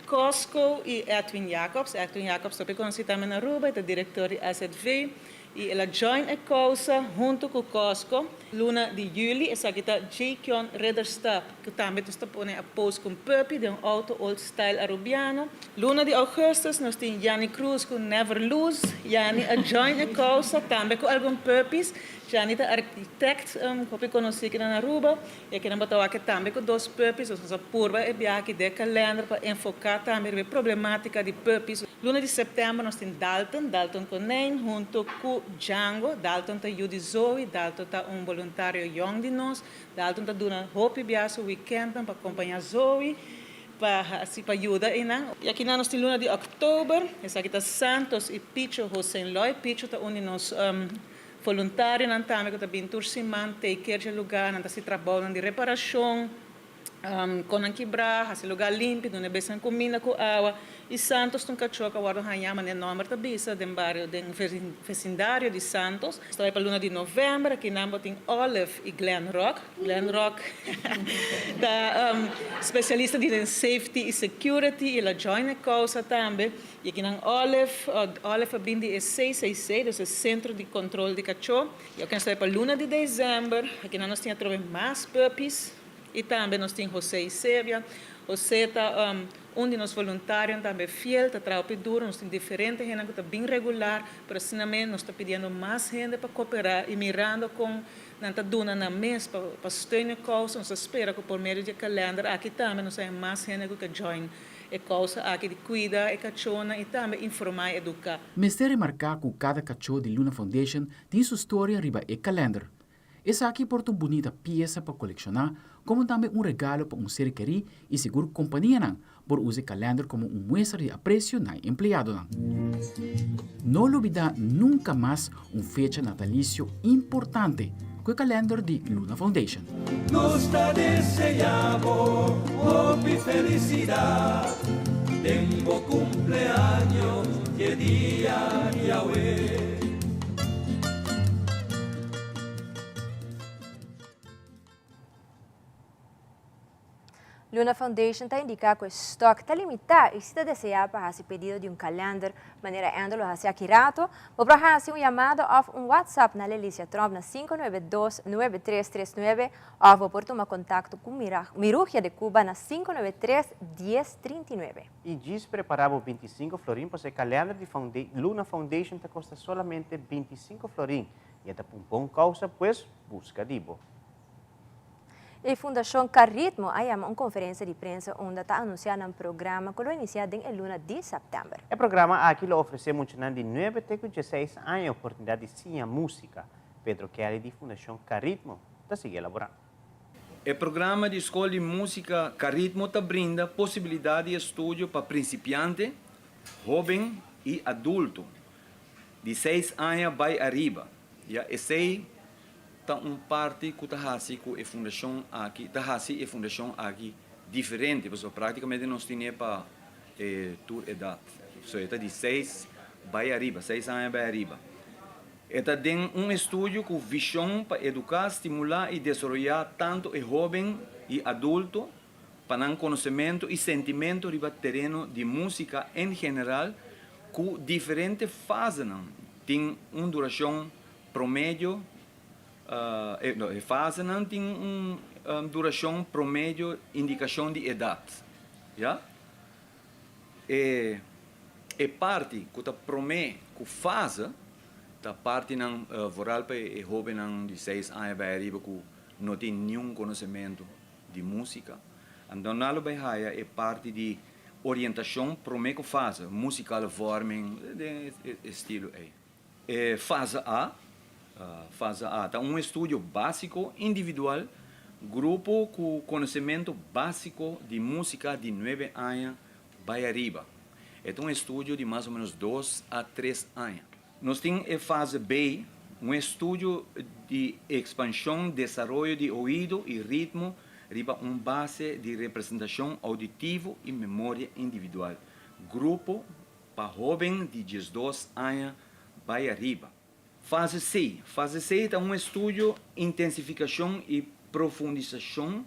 Cosco i Edwin Jacobs. Edwin Jacobs ta hopi konosí tambe na Aruba, e ta direktor di SZV. I el a join e kousa huntu ku Cosco luna di yüli. Esaki ta Jaykion Ridderstap ku tambe nos ta pone a post ku un puppy den un auto old style Arubiano. Luna di augustus nos tin Janny Cruz ku Never Lose. Janny a join e kousa tambe ku algun puppies. Janny ta architect hopi konosí aki na Aruba i aki nan bo ta wak tambe ku dos puppies. Nos a purba e biaha aki den e kalender pa enfoká tambe riba e problematika di puppies. Luna di sèptèmber nos tin Dalton, Dalton Konijn, hunto ku Django. Dalton ta yu di Zoe. Dalton ta un boluntario yòn di nos. Dalton ta duna hopi bia su wikèntnan pa kompañá Zoe, pa hasi, pa yuda einan. I akinan nos tin luna di òktober. Esaki ta Santos i Picho Hosenloy. Picho ta un di nos voluntarionan tambe ku ta bin tur siman take care dje lugá. Nan ta hasi trabounan di reparashon. Kon nan kibrá, hasi lugá limpi, duna e besnan kuminda ku awa. I Santos ta un kachó ku a wòrdu hañá, manera e nòmber ta bisa, den bario, den vesindario di Santos. Nos ta bai pa luna di novèmber, akinan bo tin Olive i Glen Rock. Glen Rock ta spesialista di den safety i security i el a join e kousa tambe. I akinan Olive, Olive a bin di e CCC, dus e Sentro di Kontrol di Kachó. I oke nos ta bai pa luna di desèmber, akinan nos tin atrobe mas puppies. I tambe nos tin José i Sebia. José ta un di nos voluntarionan tambe fiel, ta traha hopi duro. Nos tin diferente hendenan ku ta bin regular, pero asina mes nos ta pidiendo mas hende pa koperá i mirando kon nan ta duna nan mes pa steun e kousa. Nos ta spera ku por medio di e kalènder aki tambe nos haña mas hende ku ke join e kousa aki di kuida e kachónan i tambe informá i eduká. Mester remarká ku kada kachó di Luna Foundation tin su storia riba e kalènder. Esaki por ta un bunita piesa pa kolekshoná, komo tambe un regalo pa un ser kerí i sigur kompanianan por usa e kalènder komo un muestra di apresio na e empleadonan. No lubidá nunka mas un fecha natalisio importante ku e kalènder di Luna Foundation. Nos ta deseá bo hopi felisidat. Bo cumpleaños dje dia di awe. Luna Foundation ta indiká ku e stòk ta limitá i si ta deseá pa hasi pedido di un kalènder manera Endo lo hasi aki rato, bo por hasi un yamada òf un WhatsApp na Lelicia Tromp na 592 9339 òf bo por tuma kontakto ku Mirugia de Cuba na 593 1039. I djis prepará bo 25 florin pasobra e kalènder di Luna Foundation ta kosta solamente 25 florin i e ta pa un bon kousa pues buska di bo. E Fundashon Caritmo a yama un konferensia di prensa unda ta anunsiá nan programa ku lo inisiá den e luna di sèptèmber. E programa aki lo ofresé muchanan di nuebe te ku dieseis aña e oportunidat di siña músika. Pedro Kelly di Fundashon Caritmo ta sigui elaborá. E programa di skol di músika Caritmo ta brinda posibilidat di estudio pa prinsipiante, hóben i adulto di seis aña bai ariba. Ya esei ta un parti ku ta hasi ku e fundashon aki ta hasi e fundashon aki diferente pasobra praktikamente nos tine pa e tur edat. So e ta di seis bai ariba, seis aña bai ariba. E ta den un estudio ku vishon pa eduká, stimulá i desaroyá tantu e hóben i adulto pa nan konosementu i sentimentu riba tereno di músika en general ku diferente fasenan tin un durashon Promedio, E fasenan tin un durashon promedio indikashon di edat. Ya. E e parti ku ta promé ku fase ta partinan vooral pa e hóbennan di seis aña bai ariba ku no tin niun konosementu di músika. Anto nan lo bai haya e parti di orientashon promé ku fase, muzikale vorming, den e estilo ei. E fase A, Fase A ta un estudio básiko individual, grupo ku konosementu básiko di músika di nuebe aña bai ariba. E ta un estudio di mas o ménos dos a tres aña. Nos tin e fase B, un estudio di ekspanshon, desaroyo di oido i ritmo riba un base di representashon ouditivo i memoria individual, grupo Pa hóben di 12 aña bai ariba. Fase C, Fase C ta un estudio intensifikashon i profundisashon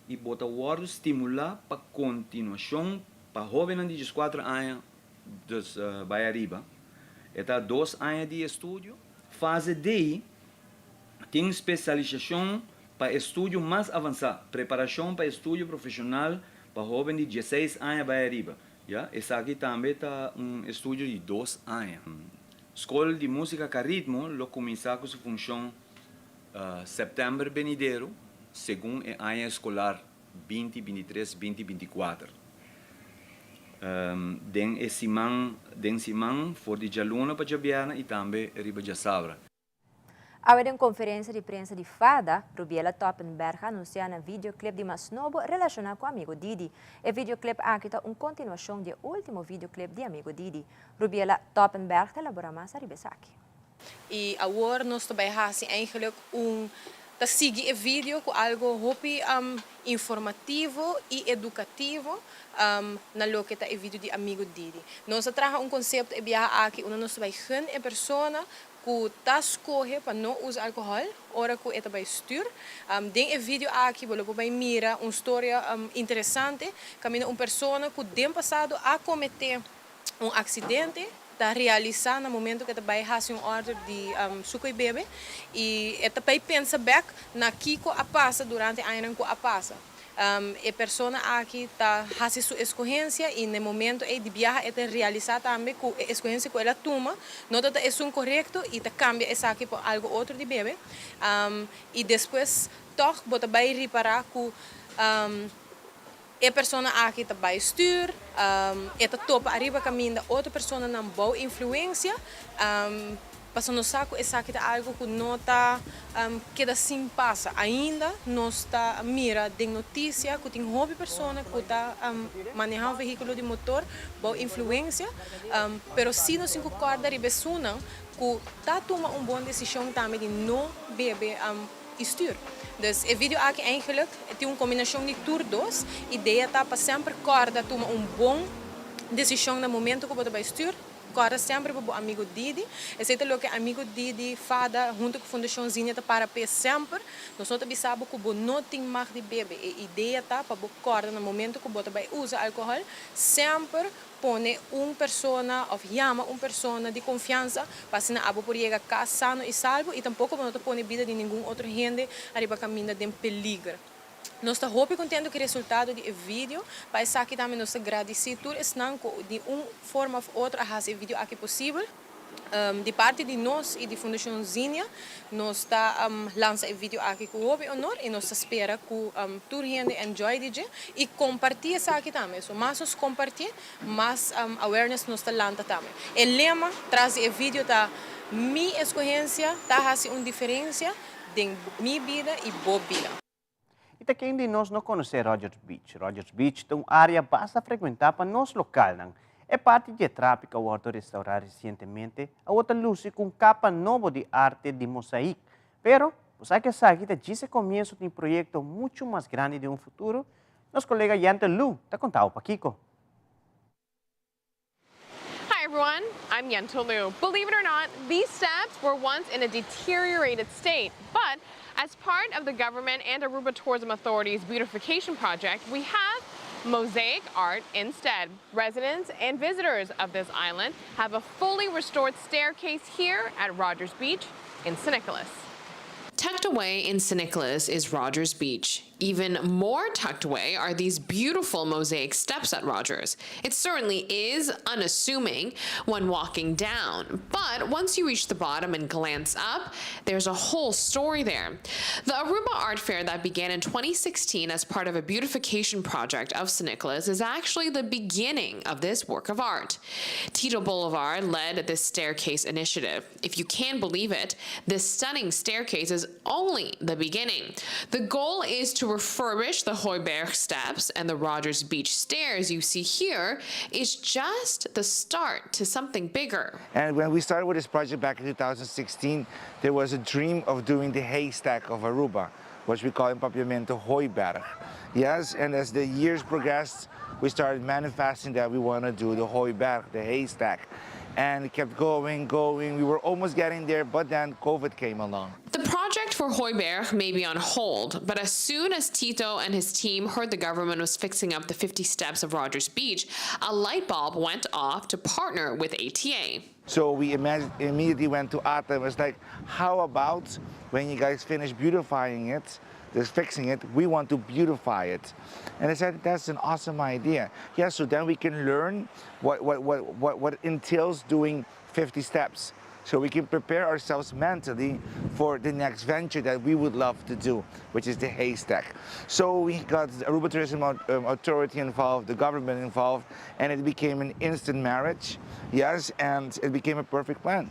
i bo ta wòrdu stimulá pa kontinuashon pa hóbennan di 14 aña dus bai ariba. E ta dos aña di estudio. Fase D tin spesialisashon pa estudio mas avansá, preparashon pa estudio profeshonal pa hóben di 16 aña bai ariba. Ya, esaki tambe ta un estudio di dos aña. Skol di Músika Karitmo lo kuminsá ku su funshon sèptèmber benidero, segun e aña eskolar binti bintitres binti bintikuater. Den e siman den siman for di djaluna pa djabièrnè i tambe riba djasabra. Awe den konferensia di prensa di fada, Rubiela Toppenberg a anunsiá na videoclip di mas nobo relashoná ku Amigo Didi. E videoclip aki ta un kontinuashon di e último videoclip di Amigo Didi. Rubiela Toppenberg ta elaborá mas ariba esaki. I awor nos ta bai hasi eigenlijk un ta sigui e video ku algo hopi informativo i edukativo na loke ta e video di Amigo Didi. Nos a traha un konsepto e biaha aki unda nos ta bai gun e persona ku ta skohe pa no usa alkohòl ora ku e ta bai stür. Den e video aki bo lo por bai mira un storia interesante kaminda un persona ku den pasado a kometé un aksidente ta realisá na momento ku e ta bai hasi un òrder di suku i bebe i e ta bai pensa bèk na kiko a pasa durante añanan ku a pasa. E persona aki ta hasi su eskohensia i na e momento ei di biaha e ta realisá tambe ku e eskohensia ku el a tuma no ta ta esun korekto i ta kambia esaki pa algu otro di bebe. I despues tòg bo ta bai ripará ku e persona aki ta bai stür, e ta topa ariba kaminda otro personanan bou influensia. Pasobra nos sa ku esaki ta algu ku no ta keda sin pasa. Ainda nos ta mira den notisia ku tin hopi persona ku ta manehá un vehíkulo di motor bou influensia, pero si nos tin ku kòrda riba esunnan ku ta tuma un bon desishon tambe di no bebe i stür. Dus e video aki eigenlijk tin un kombinashon di tur dos. Idea ta pa semper kòrda tuma un bon. Desishon na momento ku bo ta bai stür, kòrda semper pa bo amigu Didi. Esei ta loke amigu Didi, fada, huntu ku Fundashon Zinia ta para p'e semper. Nos no ta bisa bo ku bo no tin mag di bebe. E idea ta pa bo kòrda na momento ku bo ta bai usa alkohòl, semper pone un persona òf yama un persona di konfiansa pa asina abo por yega kas sano i salbo i tampoko bo no ta pone bida di ningun otro hende ariba kaminda den peliger. Nos ta hopi contento cu e resultado di e video. Pa esaki tambe nos ta gradici tur esnan cu di un forma of otro a haci e video aki posibel. Di parti di nos y di Fundacion Zinia nos ta lansa e video aki cu hopi honor y nos ta spera cu tur hende enjoy di dje y comparti esaki tambe. So mas nos comparti, mas awareness nos ta lanta tambe. E lema tras di e video ta Mi escogencia ta haci un diferencia. Den mi bida y bo bida. Y ta ken di nos no conoce Rodgers Beach? Rodgers Beach ta un area basta frecuenta pa nos localnan. E parti di e trapi cu a wordo restaura recientemente awor ta luci cu un capa nobo di arte di mosaic. Pero, bo sa cu esaki ta djis e comienzo di un proyecto mucho mas grandi den un futuro? Nos colega Yente Lu ta conta bo pakico. Hi everyone, I'm Yentl Liu. Believe it or not, these steps were once in a deteriorated state, but as part of the government and Aruba Tourism Authority's beautification project, we have mosaic art instead. Residents and visitors of this island have a fully restored staircase here at Rogers Beach in San Nicolas. Tucked away in San Nicolas is Rogers Beach. Even more tucked away are these beautiful mosaic steps at Rogers. It certainly is unassuming when walking down, but once you reach the bottom and glance up, there's a whole story there. The Aruba Art Fair that began in 2016 as part of a beautification project of San Nicolas is actually the beginning of this work of art. Tito Boulevard led this staircase initiative. If you can believe it, this stunning staircase is only the beginning. The goal is to refurbish the Hooiberg steps and the Rogers Beach stairs you see here is just the start to something bigger. And when we started with this project back in 2016, there was a dream of doing the haystack of Aruba, which we call in Papiamento Hooiberg. Yes, and as the years progressed, we started manifesting that we want to do the Hooiberg, the haystack. And it kept going, going. We were almost getting there, but then COVID came along. The project for Hooiberg may be on hold, but as soon as Tito and his team heard the government was fixing up the 50 steps of Rogers Beach, a light bulb went off to partner with ATA. So we immediately went to ATA and was like, how about when you guys finish beautifying it, just fixing it, we want to beautify it. And I said, that's an awesome idea. Yeah, so then we can learn what, what, what, what, what entails doing 50 steps. So we can prepare ourselves mentally for the next venture that we would love to do, which is the haystack. So we got the Aruba Tourism Authority involved, the government involved, and it became an instant marriage. Yes, and it became a perfect plan.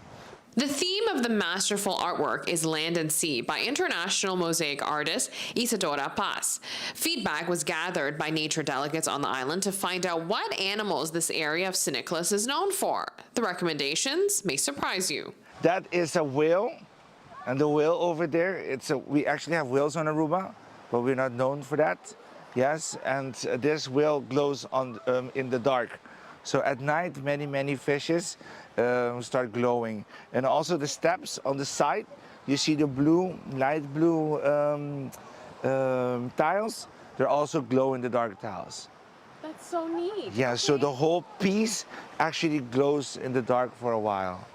The theme of the masterful artwork is Land and Sea by international mosaic artist Isadora Paz. Feedback was gathered by nature delegates on the island to find out what animals this area of San Nicolas is known for. The recommendations may surprise you. That is a whale, and the whale over there, it's a, we actually have whales on Aruba, but we're not known for that. Yes, and this whale glows on, um, in the dark. So at night, many, many fishes um, start glowing. And also the steps on the side, you see the blue, light blue um, um, tiles. They're also glow in the dark tiles. That's so neat. Yeah, okay. so the whole piece actually glows in the dark for a while.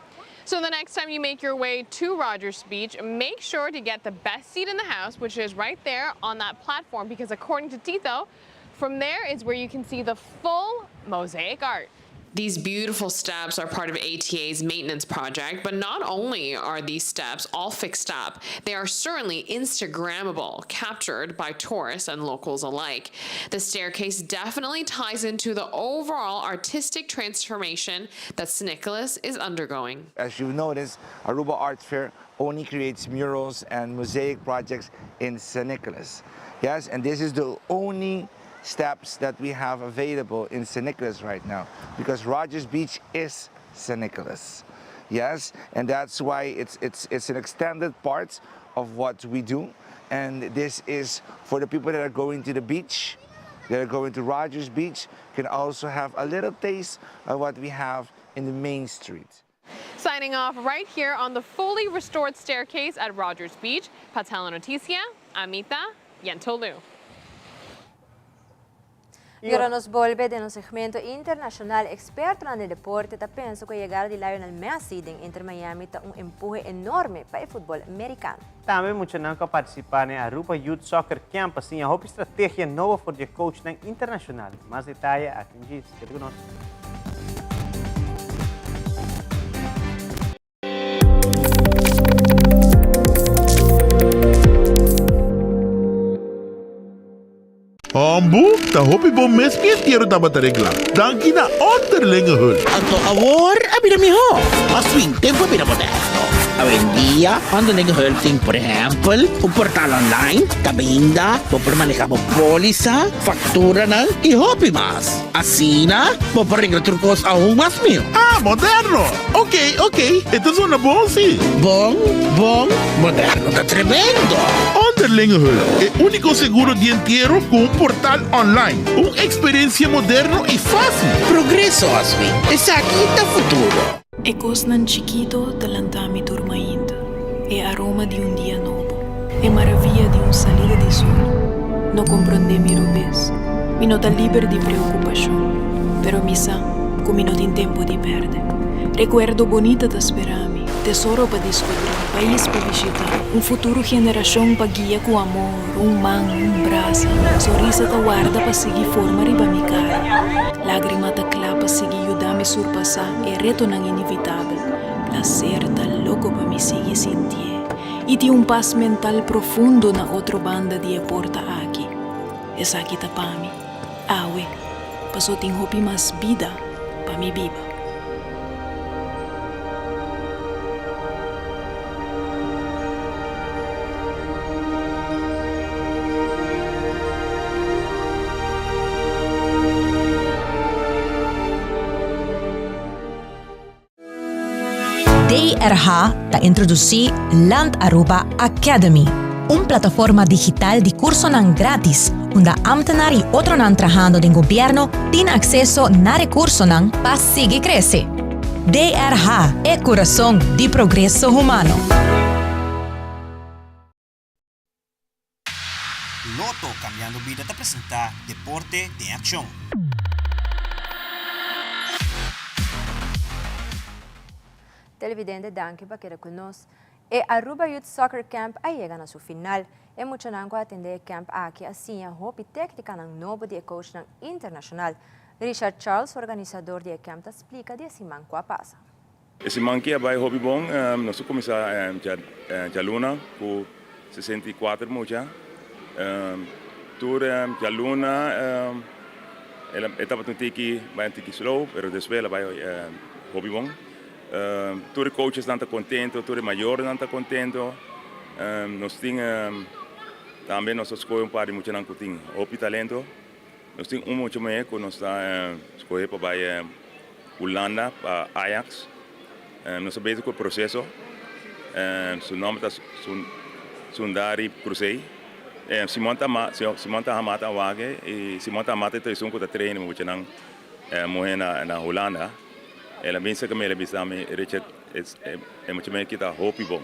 So the next time you make your way to Rogers Beach, make sure to get the best seat in the house, which is right there on that platform, because according to Tito, from there is where you can see the full mosaic art. These beautiful steps are part of ATA's maintenance project, but not only are these steps all fixed up, they are certainly Instagrammable, captured by tourists and locals alike. The staircase definitely ties into the overall artistic transformation that San Nicolas is undergoing. As you notice, Aruba Art Fair only creates murals and mosaic projects in San Nicolas. Yes, and this is the only steps that we have available in San Nicolas right now because Rogers Beach is San Nicolas. Yes, and that's why it's, it's, it's an extended part of what we do. And this is for the people that are going to the beach. that are going to Rogers Beach can also have a little taste of what we have in the main street. Signing off right here on the fully restored staircase at Rogers Beach, Pa Telenoticia, ami ta Yentl Liu. Y ora nos bolbe den nos segmento internacional, expertonan di deporte ta pensa cu e yegada di Lionel Messi den Inter Miami ta un empuhe enorme pa e futbol mericano. Tambe muchanan cu a participa na e Aruba Youth Soccer Camp a siña hopi strategia nobo for di e coachnan internacional. Mas detaye aki un djis. Keda cu nos. Hombu, ta hopi bon mes mi entiero tabata regla. Danki na Onderlinge Hulp. Anto awor a bira mihó. Mas fin tempu a bira moderno. Awendia Onderlinge Hulp tin por ehèmpel un portal online kaminda bo por maneha bo pólisa, fakturanan i hopi mas. Asina bo por regla tur kos aun mas mihó. Ah, moderno! Ok, ok, e ta zona bon si. Bon, bon, moderno ta tremendo! Onderlinge Hulp, e úniko seguro di entiero ku un portal online. Un eksperensia moderno i fásil. Progreso, Oswin. Esaki ta futuro. E kosnan chikito ta lanta mi tur mainta, e aroma di un dia nobo, e maravia di un salida di sol. No komprondé mi robes, mi no ta liber di preokupashon, pero mi sa ku mi no tin tempu di pèrdè. Rekuerdo bonita ta spera mi, tesoro pa diskubrí, pais pa bishitá, un futuro generashon pa guia ku amor, un man, un brasa, sonrisa ta warda pa sigui forma riba mi kara, lágrima ta kla pa sigui yuda mi surpasá e retonan inevitabel, plaser ta loko pa mi sigui sintié i tin un pas mental profundo na otro banda di e porta aki. Esaki ta pa mi, awe, paso tin hopi mas bida pa mi biba. DRH ta introduci Land Aruba Academy, un plataforma digital di cursonan gratis unda ambtenaar y otronan trahando den gobierno tin acceso na recursonan pa sigui crece. DRH, e curason di progreso humano. Lotto Cambiando Bida ta presenta Deporte den Accion. Televidente danki pa keda ku nos. E Aruba Youth Soccer Camp a yega na su final. E muchanan ku a atende e camp aki a siña hopi técnicanan nobo di e coachnan internacional. Richard Charles, organisador di e camp ta splica di e siman ku a pasa. E siman ki a bai hopi bon. Nos a kuminsá djaluna ku 64 mucha. Tur djaluna e tabata un tiki bai un tiki slow, pero despues el a bai hopi bon. Tur e coachesnan ta kontento, tur e mayornan ta kontento. Nos tin tambe nos a skohe un par di muchanan ku tin hopi talento. Nos tin un mucha muhé ku nos ta skohe pa bai Hulanda pa Ajax. Nos ta bezig ku e proseso. Su nòmber ta Sundari Crusey. Simon ta hamata a wak i Simon ta hamata ta esun ku ta train e muchanan muhé na Hulanda. El a bin serka mi el a bisa mi, Richard e mucha muhé aki ta hopi bon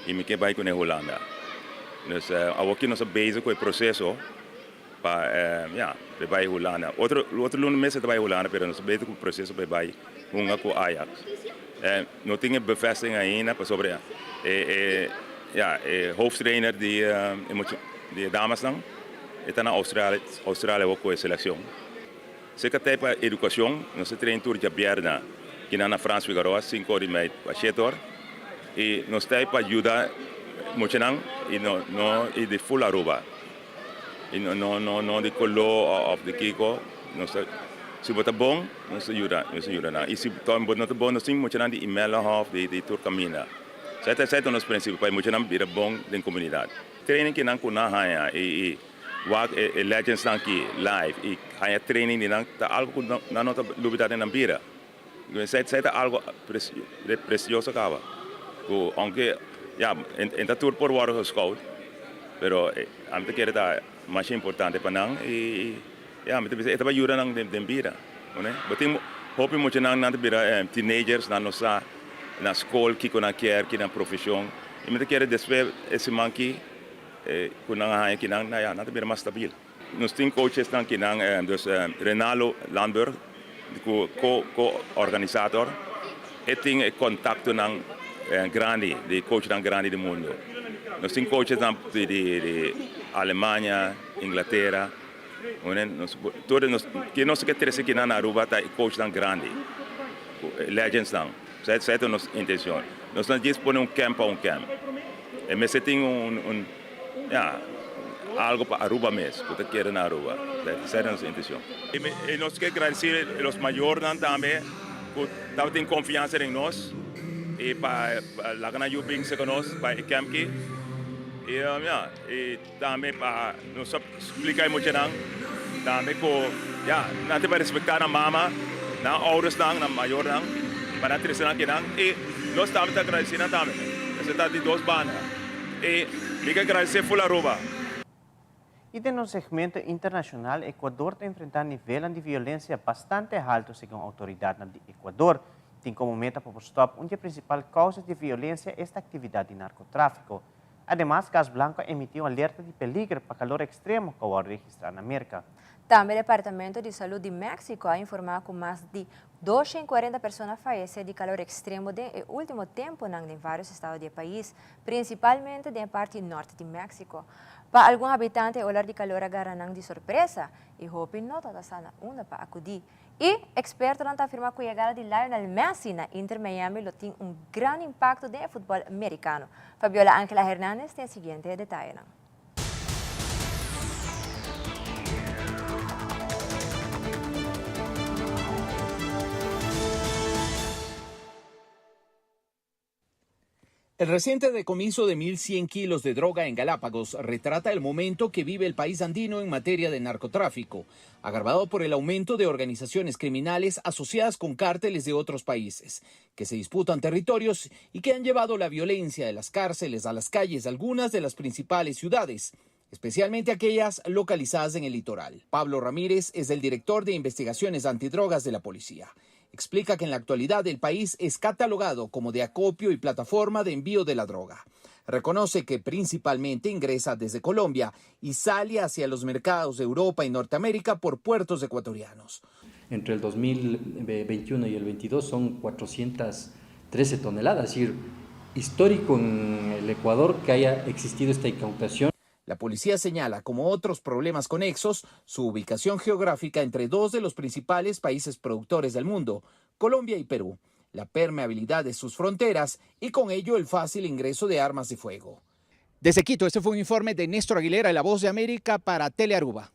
i mi ke bai kuné Hulanda. Dus awoki nos ta bezig ku e proseso. Pa ya, pa e bai Hulanda. Otro otro luna mes e ta bai Hulanda, pero nos ta bezig ku proseso pa e bai hunga ku Ajax. No tin e bevestiging ainda pasobra e e ya e hoofdtrainer di e mucha di e damasnan e ta na Australia Australia awor ku e selekshon. Serka tei pa edukashon nos ta train tur djabièrnè kinan na Frans Figaroa sinku or i mei pa shete or i nos ta ei pa yuda muchanan i no no i di ful Aruba. I no no no no di koló òf di kiko, nos ta si bo ta bon nos ta yuda nos ta yuda nan i si bo no ta bon nos tin muchanan di Imeldahof di di tur kaminda. Esei ta esei ta nos prinsipio pa e muchanan bira bon den komunidat. Training ki nan ku nan haña i i wak e e legends nan aki live i haña training di nan ta algu ku nan no ta lubida den nan bida. Esei ta algo precioso caba cu aunke ya en ta tur por wordo gescout pero ami ta kere ta masha importante pa nan y. Ya, mi ta bisa e ta bai yuda nan den bida, no? Bo tin hopi muchanan nan ta bira teenagers, nan no sa na skol kiko nan kier, ki nan profeshon. I mi ta kere despues e siman ki ku nan a haña kinan, ya, nan ta bira mas stabil. Nos tin coachesnan kinan, dus Renalo Landburg ku co-organisator, e tin e contactonan grandi di coachnan grandi di mundo. Nos tin coachesnan di Alemania, Inglatera, tur nos ke nos ke trece kinan na Aruba ta e coachnan grandi, legendsnan. Esei ta nos intencion. Nos no djis pone un camp pa un camp. E mester tin un ya, algo pa Aruba mes, ku ta kere na Aruba. Esei ta nos intencion. I nos ke gradeci los mayornan tambe ku tabatin confiansa den nos i pa laga nan yu bin serka nos pa e camp aki. I ya, i tambe pa nos a splika e muchanan tambe ku ya, nan tin pa respecta nan mama, nan oudersnan, nan mayornan pa nan trese nan kinan i nos tambe ta gradeci nan tambe. Esei ta di dos banda. I mi ke gradeci ful Aruba. I den nos segmento internashonal, Ecuador ta enfrentá nivelnan di violensia bastante haltu segun outoridatnan di Ecuador. Tin komo meta pa por stòp un di e prinsipal kousas di violensia esta aktividat di narkotráfiko. Ademas, Cas Blanco a emití un alerta di peliger pa kalor ekstremo ku a wòrdu registrá na Merka. Tambe Departamento di Salud di Mexico a informá ku mas di 240 persona a fayesé di kalor ekstremo den e último tempunan den vários estado di e pais, prinsipalmente den e parti nòrt di Mexico. Pa algun habitante e ola di kalor a gara nan di sorpresa i hopi no tabata sa na unda pa akudí. I ekspertonan ta afirmá ku yegada di Lionel Messi na Inter Miami lo tin un gran impakto den e futbòl merikano. Fabiola Angela Hernandez tin e siguiente detayenan. El reciente decomiso de 1.100 kilos de droga en Galápagos retrata el momento que vive el país andino en materia de narcotráfico, agravado por el aumento de organizaciones criminales asociadas con cárteles de otros países, que se disputan territorios y que han llevado la violencia de las cárceles a las calles de algunas de las principales ciudades, especialmente aquellas localizadas en el litoral. Pablo Ramírez es el director de investigaciones antidrogas de la policía. Explica que en la actualidad el país es catalogado como de acopio y plataforma de envío de la droga. Reconoce que principalmente ingresa desde Colombia y sale hacia los mercados de Europa y Norteamérica por puertos ecuatorianos. Entre el 2021 y el 22 son 413 toneladas, es decir, histórico en el Ecuador que haya existido esta incautación. La policía señala como otros problemas conexos su ubicación geográfica entre dos de los principales países productores del mundo, Colombia y Perú, la permeabilidad de sus fronteras y con ello el fácil ingreso de armas de fuego. Desde Quito, este fue un informe de Néstor Aguilera, La Voz de América para Telearuba.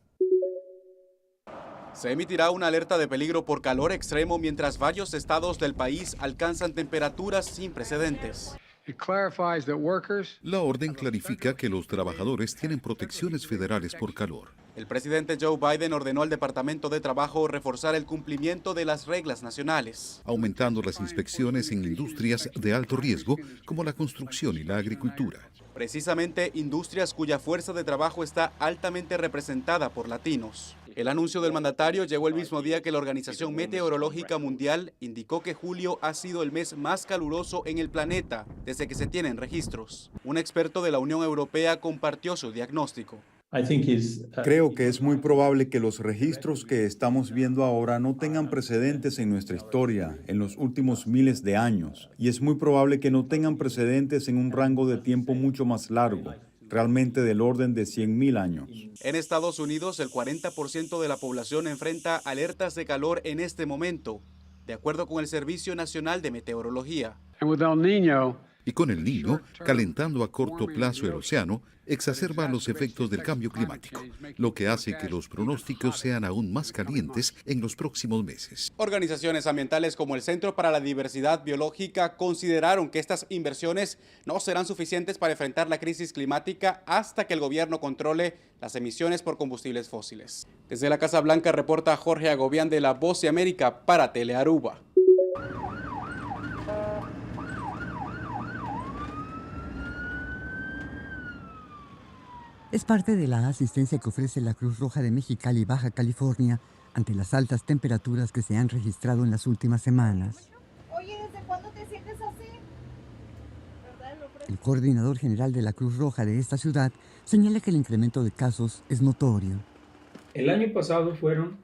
Se emitirá una alerta de peligro por calor extremo mientras varios estados del país alcanzan temperaturas sin precedentes. La orden clarifica que los trabajadores tienen protecciones federales por calor. El presidente Joe Biden ordenó al Departamento de Trabajo reforzar el cumplimiento de las reglas nacionales, aumentando las inspecciones en industrias de alto riesgo como la construcción y la agricultura. Precisamente industrias cuya fuerza de trabajo está altamente representada por latinos. El anuncio del mandatario llegó el mismo día que la Organización Meteorológica Mundial indicó que julio ha sido el mes más caluroso en el planeta desde que se tienen registros. Un experto de la Unión Europea compartió su diagnóstico. Creo que es muy probable que los registros que estamos viendo ahora no tengan precedentes en nuestra historia en los últimos miles de años, y es muy probable que no tengan precedentes en un rango de tiempo mucho más largo, realmente del orden de 100.000 años. En Estados Unidos, el 40% de la población enfrenta alertas de calor en este momento, de acuerdo con el Servicio Nacional de Meteorología. Y con el Niño, calentando a corto plazo el océano, exacerba los efectos del cambio climático, lo que hace que los pronósticos sean aún más calientes en los próximos meses. Organizaciones ambientales como el Centro para la Diversidad Biológica consideraron que estas inversiones no serán suficientes para enfrentar la crisis climática hasta que el gobierno controle las emisiones por combustibles fósiles. Desde la Casa Blanca reporta Jorge Agobián de La Voz de América para Telearuba. Es parte de la asistencia que ofrece la Cruz Roja de Mexicali, Baja California, ante las altas temperaturas que se han registrado en las últimas semanas. Oye, ¿desde cuándo te sientes así? El coordinador general de la Cruz Roja de esta ciudad señala que el incremento de casos es notorio. El año pasado fueron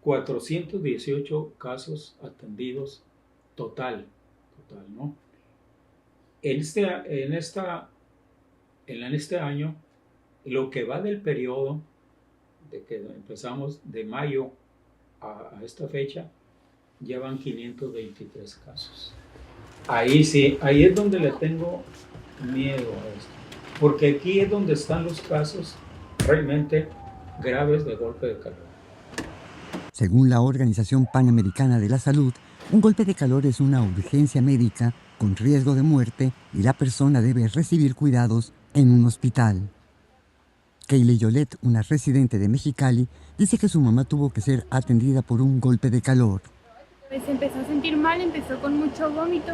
418 casos atendidos total, total, ¿no? En este, en esta, en este año, lo que va del periodo de que empezamos de mayo a, a esta fecha, ya van 523 casos. Ahí sí, ahí es donde le tengo miedo a esto, porque aquí es donde están los casos realmente graves de golpe de calor. Según la Organización Panamericana de la Salud, un golpe de calor es una urgencia médica con riesgo de muerte y la persona debe recibir cuidados en un hospital. Kaylee Yolet, una residente de Mexicali, dice que su mamá tuvo que ser atendida por un golpe de calor. Pues se empezó a sentir mal, empezó con mucho vómito,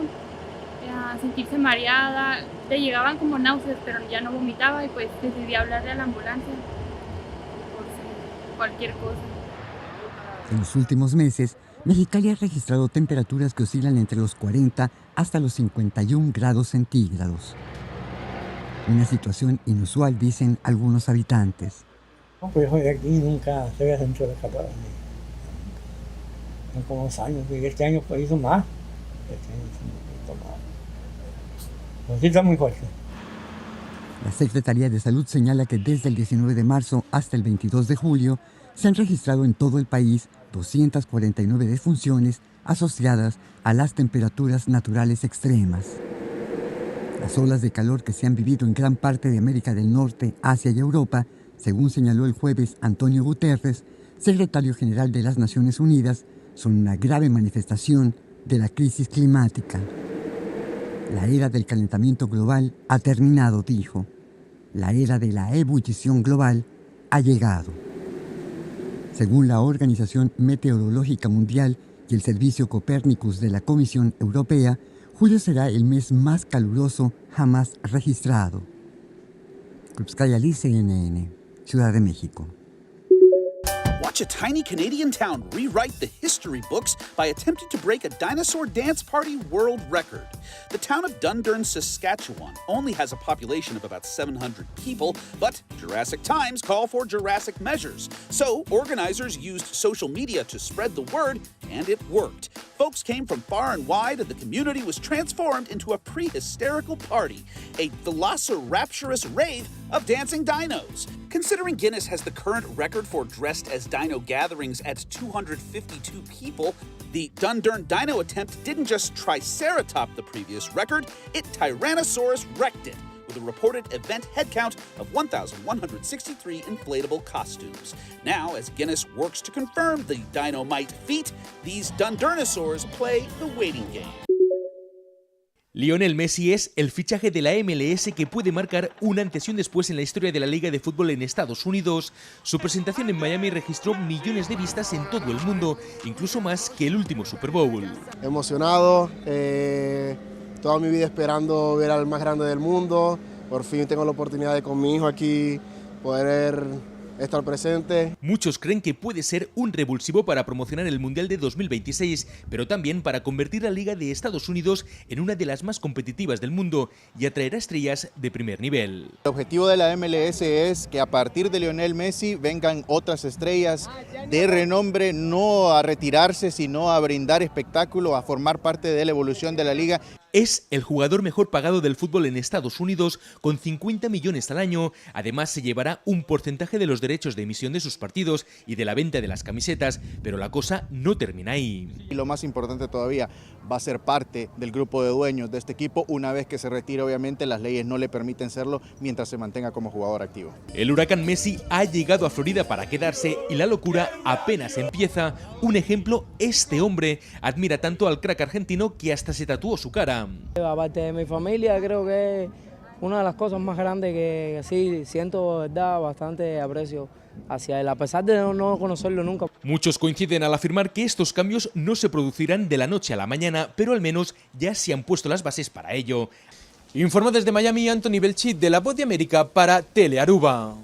a sentirse mareada, le llegaban como náuseas, pero ya no vomitaba y pues decidí hablarle a la ambulancia por si cualquier cosa. En los últimos meses, Mexicali ha registrado temperaturas que oscilan entre los 40 hasta los 51 grados centígrados. Una situación inusual, dicen algunos habitantes. No, pues yo aquí nunca se había sentido la calor. No como dos años, y este año pues hizo más. Este año hizo un poquito más. Pero sí está muy fuerte. La Secretaría de Salud señala que desde el 19 de marzo hasta el 22 de julio se han registrado en todo el país 249 defunciones asociadas a las temperaturas naturales extremas. Las olas de calor que se han vivido en gran parte de América del Norte, Asia y Europa, según señaló el jueves Antonio Guterres, secretario general de las Naciones Unidas, son una grave manifestación de la crisis climática. La era del calentamiento global ha terminado, dijo. La era de la ebullición global ha llegado. Según la Organización Meteorológica Mundial y el Servicio Copernicus de la Comisión Europea, julio será el mes más caluroso jamás registrado. Krupskaya CNN, Ciudad de México. Watch a tiny Canadian town rewrite the history books by attempting to break a dinosaur dance party world record. The town of Dundurn, Saskatchewan only has a population of about 700 people, but Jurassic times call for Jurassic measures. So organizers used social media to spread the word, and it worked. Folks came from far and wide, and the community was transformed into a pre-hysterical party, a velocirapturous rave of dancing dinos. Considering Guinness has the current record for dressed as dino gatherings at 252 people, the Dundurn Dino attempt didn't just triceratop the previous record, it Tyrannosaurus wrecked it with a reported event headcount of 1,163 inflatable costumes. Now, as Guinness works to confirm the Dynamite feat, these Dundurnosaurs play the waiting game. Lionel Messi es el fichaje de la MLS que puede marcar un antes y un después en la historia de la Liga de Fútbol en Estados Unidos. Su presentación en Miami registró millones de vistas en todo el mundo, incluso más que el último Super Bowl. Emocionado, eh, toda mi vida esperando ver al más grande del mundo. Por fin tengo la oportunidad de con mi hijo aquí poder estar presente. Muchos creen que puede ser un revulsivo para promocionar el Mundial de 2026, pero también para convertir la Liga de Estados Unidos en una de las más competitivas del mundo y atraer a estrellas de primer nivel. El objetivo de la MLS es que a partir de Lionel Messi vengan otras estrellas de renombre, no a retirarse, sino a brindar espectáculo, a formar parte de la evolución de la liga. Es el jugador mejor pagado del fútbol en Estados Unidos, con 50 millones al año. Además, se llevará un porcentaje de los derechos de emisión de sus partidos y de la venta de las camisetas, pero la cosa no termina ahí. Y lo más importante todavía, va a ser parte del grupo de dueños de este equipo. Una vez que se retire, obviamente, las leyes no le permiten serlo mientras se mantenga como jugador activo. El huracán Messi ha llegado a Florida para quedarse y la locura apenas empieza. Un ejemplo, este hombre admira tanto al crack argentino que hasta se tatuó su cara. Aparte de mi familia, creo que es una de las cosas más grandes que sí siento, verdad, bastante aprecio hacia él, a pesar de no conocerlo nunca. Muchos coinciden al afirmar que estos cambios no se producirán de la noche a la mañana, pero al menos ya se han puesto las bases para ello. Informó desde Miami Anthony Belchit de La Voz de América para Telearuba.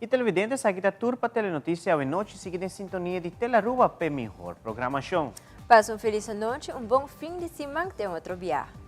Y televidente, esaki ta tur pa Telenoticia awe nochi. Sigui den sintonia di Telearuba p'e mihor programacion. Pasa un feliz anochi, un bon fin di siman, te otro biaha.